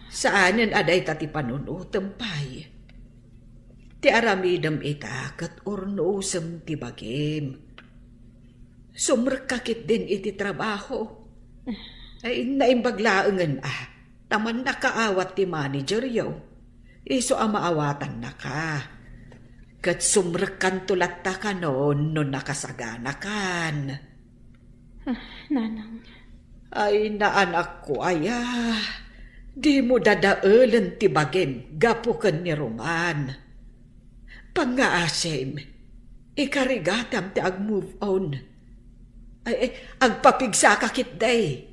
Saanen a dayta ti panunotem pay. Ti aramidem ita ket urnosem ti bagim. Sumrekka ketdin iti trabaho. Ay, naimbag laengen a, ta mannakaawat ti manageryo. Isu a maawatannaka. Ket sumrekkanto latta kanon no nakasaganakan. Ah, Nanang. Ay, naanakko aya, dimo dadaelen ti bagim gapu ken ni Roman. Pangngaasim, ikarigatam ti ag-move on. Ay, ay, agpapigsaka ketdi.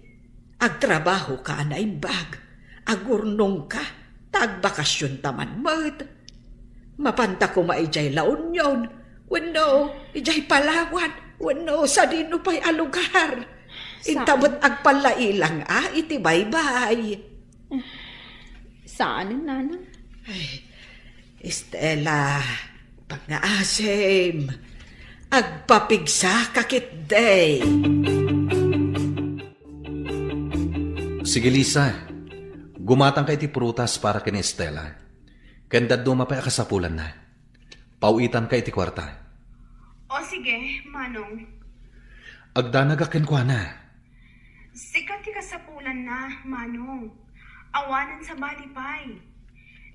Agtrabahoka a naimbag. Agurnongka. Ta agbakasionta man met. Mapanta koma idiay La Union, wenno idiay Palawan, wenno sadino pay a lugar. Inta met agpallailang a iti baybay. Saanen, Nanang? Ay, Estela, pangngaasim, agpapigsaka ketdi. Sige, Lisa. Gumatangka iti prutas para ken Estela. Ken dadduma pay a kasapulanna. Paw-itanka iti kuarta. O sige, Manong. Agdanagak kenkuana. Sika ti kasapulanna, Manong. Awanen sabali pay.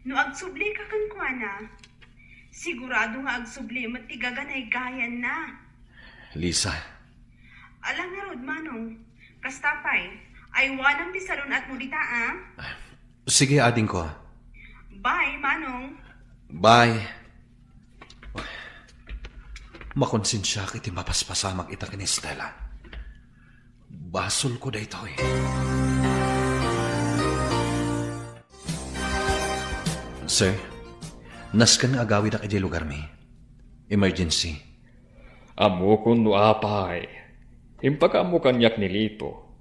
No agsublika kenkuana, sigurado nga agsubli met ti gaganaygayanna. Lisa. Ala ngarud, Manong. Kasta pay, aywanam ti salun-atmo dita, a? Sige, adingko. Bye, Manong. Bye. Makonsensiak iti mapaspasamak ita ken Estela. Basolko daytoy. Sir, nasken nga agawidak idiay lugarmi. Emergency. Ammokon no apay. Impakaammo kaniak ni Lito.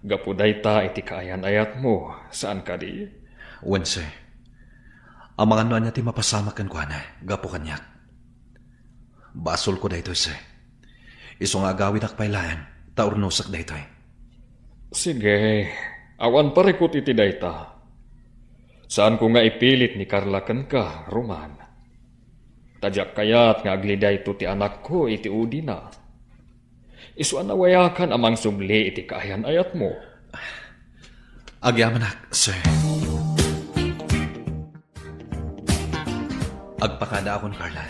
Gapu dayta iti kaayan-ayatmo, saan kadi? Wen, sir. Amangan no ania ti mapasamak kenkuana, gapu kaniak. Basolko daytoy, sir. Isu nga agawidak pay laeng, ta urnosek daytoy. Sige, awan parikut iti dayta. Saanko nga ipilit ni Carla kenka, Roman. Ta diak kayat nga agli dayto ti anakko iti udina. Isu a nawayakan a mangsubli iti kaayan-ayatmo. Agyamanak, sir. Agpakadaakon, Carla.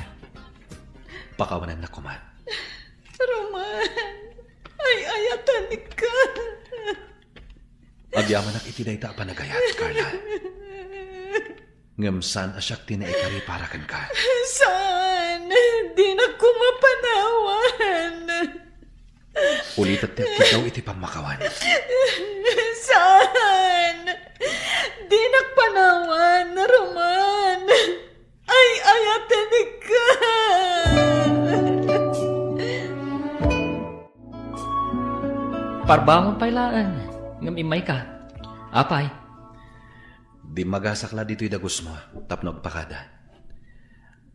Pakawanannak koma. Roman, ay-ayatenka. Agyamanak iti dayta a panagayat, Carla. Ngem saan a siak ti naikari para kenka. Saan? Dinak koma panawan. Ulitek ti agkiddaw iti pammakawan. Saan? Dinak panawan, Roman. Ay-ayatenka. Parbangon pay laeng, ngem immayka. Apay? Dimmagasak la ditoy dagusmo tapno agpakada.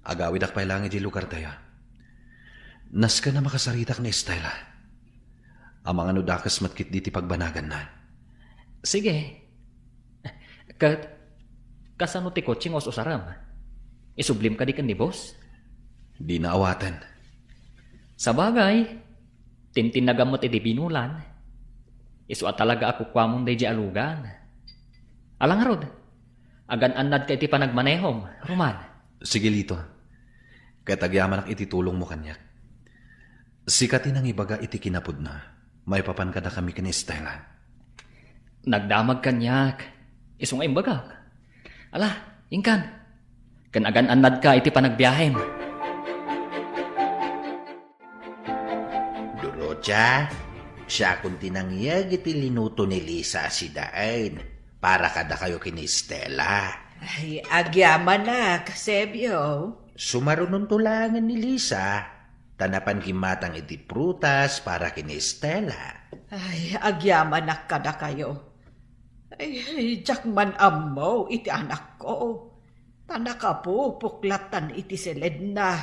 Agawidak pay laeng idiay lugartayo. Nasken a makasaritak ni Estela. Amangan no dakes met ketdi ti pagbanaganna. Sige. Ket, kasano ti kotse nga us-usarem? Isublim kadi ken ni boss? Dina awaten. Sabagay, tintinnagam met iti binulan. Isu a talaga a kukuamon daydiay a lugan. Ala ngarud, agan-annadka iti panagmanehom, Roman. Sige, Lito. Ket agyamanak iti tulongmo kaniak. Sika ti nangibaga iti kinapudna maipapan kadakami ken ni Estela. Nagdamag kaniak, isu nga imbagak. Ala, inkan. Ken agan-annadka iti panagbiahem. Dorotia, siakon ti nangyeg iti linuto ni Lisa a sidaen para kadakayo ken ni Estela. Ay, agyamanak, Sebio. Sumarunonto laengen ni Lisa, ta napan kimmatang iti prutas para ken ni Estela. Ay, agyamanak kadakayo. Ay, diak man ammo iti anakko. Ta nakapupuklat iti siledna.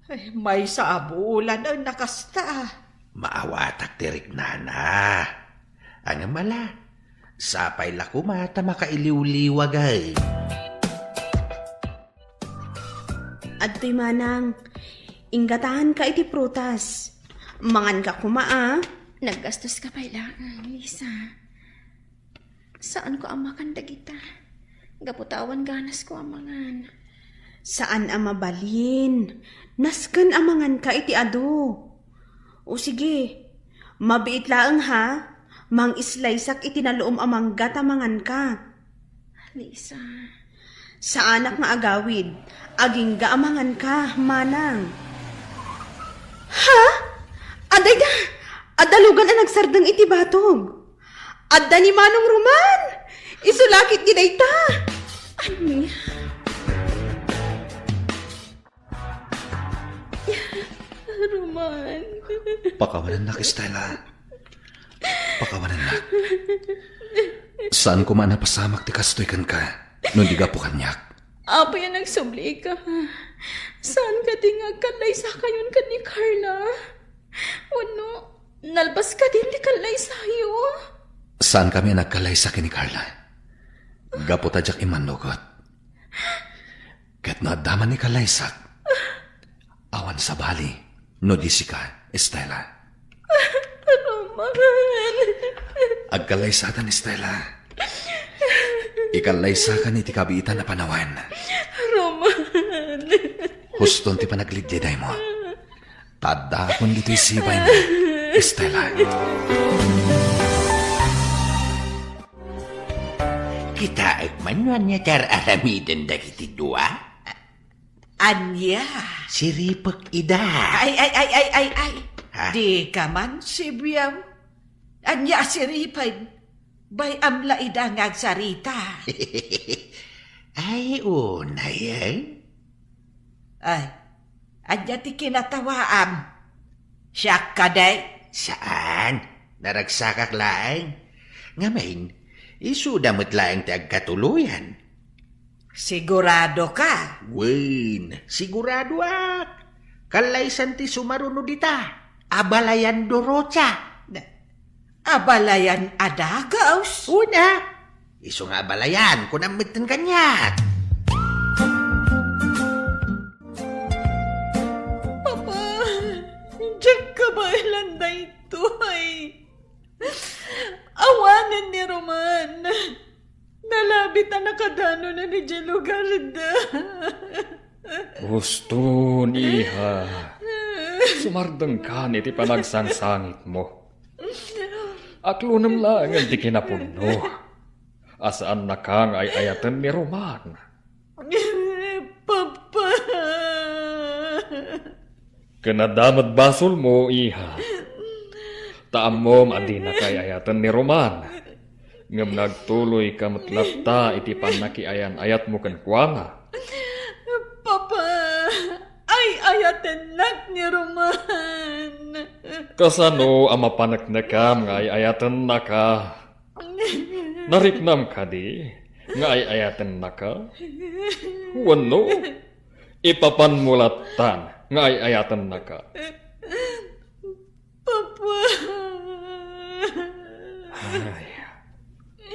Ay, maysa a bulan a nakasta. Maawatak ti riknana. Ngem ala, sapay la koma ta makailiwliwag. Adtoy manang, inggataanka iti prutas. Manganka koma, a. Naggastoska pay laeng, Lisa. Saanko a makan dagita. Gapu ta awan ganasko a mangan. Saan a mabalin. Nasken a manganka iti adu. O sige, mabiit laeng ha. Mang-islaysak iti naluom a mangga ta manganka. Lisa. Saanak nga agawid. Agingga a manganka, manang. Ha? Adda ida! Adda lugan a nagsardeng iti batog. Adda ni Manong Roman! Isu la ketdi dayta! Ania? Roman. Pakawanennak, Estela. Pakawanennak. Saan koma a napasamak ti kastoy kenka, no di gapu kaniak. Apay a nagsublika? Saan kadi nga agkallaysakayon ken ni Carla? Wenno, nalbas kadin ti kallaysayo? Saankami a nagkallaysa ken ni Carla. Gapu ta diak immannugot. Ket no adda man ni kallaysak, awan sabali no di sika, Estela. Roman. Agkallaysakan, Estela. Ikallaysakan iti kabiitan a panawen. Roman. Huston ti panagliddidaymo. Ta addaakon ditoy sibaymo, Estela. Kitaek man no ania ti ar-aramiden dagiti dua? Ania? Siripek ida. Ay, ay, ay, ay, ay, ay. Ha? Dika man, Sibiaw. Ania a siripen? Bay-am la ida nga agsarita. Ay, unay, eh? Ay, ania ti kinatawaam? Siak kadi? Saan. Naragsakak laeng. Ngamin, isuda met laeng ti agkatuloyan. Siguradoka? Wen, siguradoak. Kallaysan ti sumaruno dita. Abalayan Dorotia. Na-, abalayan a dagus? Una. Isu nga abalayan, kunam metten kaniak. Papa, diak kabaelan Ta nakadanon na ni Jello Garda. Huston, iha. Sumardengkan iti panagsangsangitmo. Aklonem laengen ti kinapudno a saannaka nga ay-ayaten ni Roman. Papa. Ken adda met basolmo, iha. Ta ammom a dinaka ay-ayaten ni Roman. Ngem nagtuloyka met latta iti pannakiayan-ayatmo kenkuana. Papa, ay-ayatennak ni Roman. Kasano a mapaneknekam nga ay-ayatennaka? Nariknam kadi nga ay-ayatennaka? Wenno, ipapanmo lattan nga ay-ayatennaka? Papa. Ay,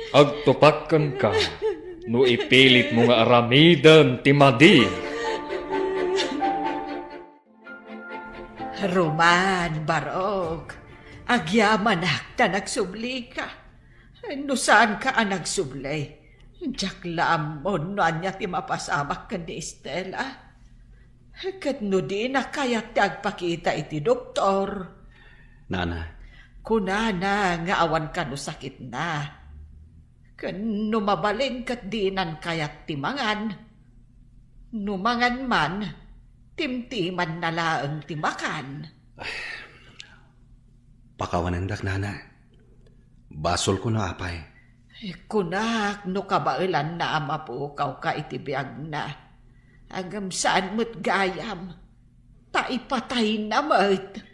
agtupak kenka no ipilitmo nga aramiden ti madi. Roman, Barok, agyamanak ta nagsublika. No saanka a nagsubli, diak la ammon no ania ti mapasamak ken ni Estela. Ket no dina kayat ti agpakita iti doktor, Nana. Kunana nga awan kano sakitna. Ken no mabalin ket dinan kayat ti mangan. No mangan man, timtimanna laeng ti makan. Pakawanendak, Nana. Basolko no apay. Kunak no kabaelanna a mapukawka iti biagna. Ngem saan met gayam, ta ipatayna met.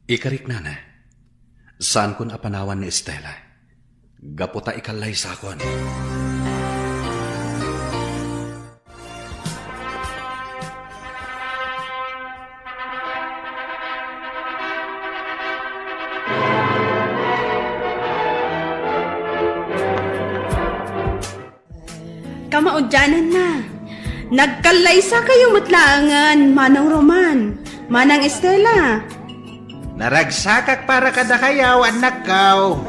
Ikarik, Nana. Saankon a panawan ni Estela. Gapu ta ikallaysakon. Kamaudiananna, nagkallaysakayo met laengen, Manong Roman, Manang Estela. Naragsakak para kadakayo, annakko.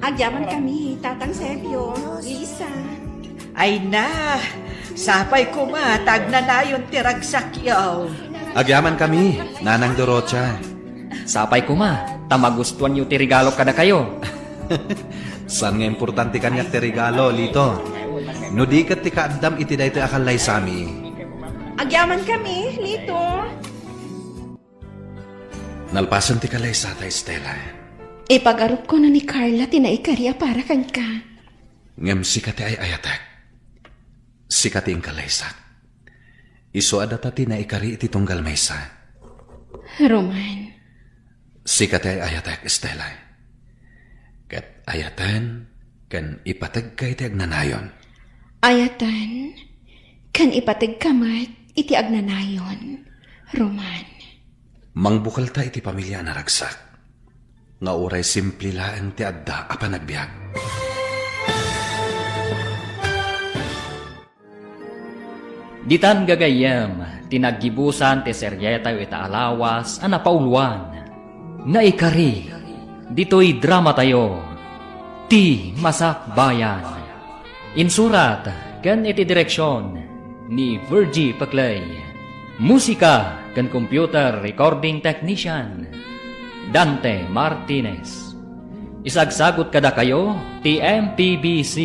Agyamankami, Tatang Sergio, Luisa. Ay na, sapay koma ta agnanayon ti ragsakyo. Agyamankami, Nanang Dorocha. Sapay koma ta magustuanyo ti regalo kadakayo. Saan nga importante kaniak ti regalo, Lito? No di ket ti kaaddam iti daytoy a kallaysami. Agyamankami, Lito. Nalpasen ti kallaysata, Estela. Ipagarupko no ni Carla ti naikari a para kenka. Ngem sika ti ay-ayatek. Sika ti inkallaysak. Isu a data ti naikari iti tunggal maysa. Roman. Sika ti ay-ayatek, Estela. Ket ayaten ken ipategka iti agnanayon. Ayaten ken ipategka met iti agnanayon, Roman. Mangbukelta iti pamilia a naragsak, nga uray simple laeng ti adda a panagbiag. Ditan gagayyem ti naggibusan ti serietayo ita a lawas a napauloan, Naikari, ditoy dramatayo, Ti Masakbayan. Insurat ken iti direksion ni Virgie Peclay. Musika ken computer recording technician, Dante Martinez. Isagsagut kadakayo ti M P B C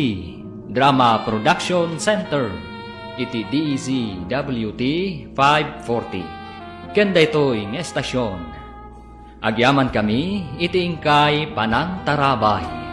Drama Production Center iti D Z W T five forty. Ken daytoy nga estasion, agyamankami iti inkay panangtarabay.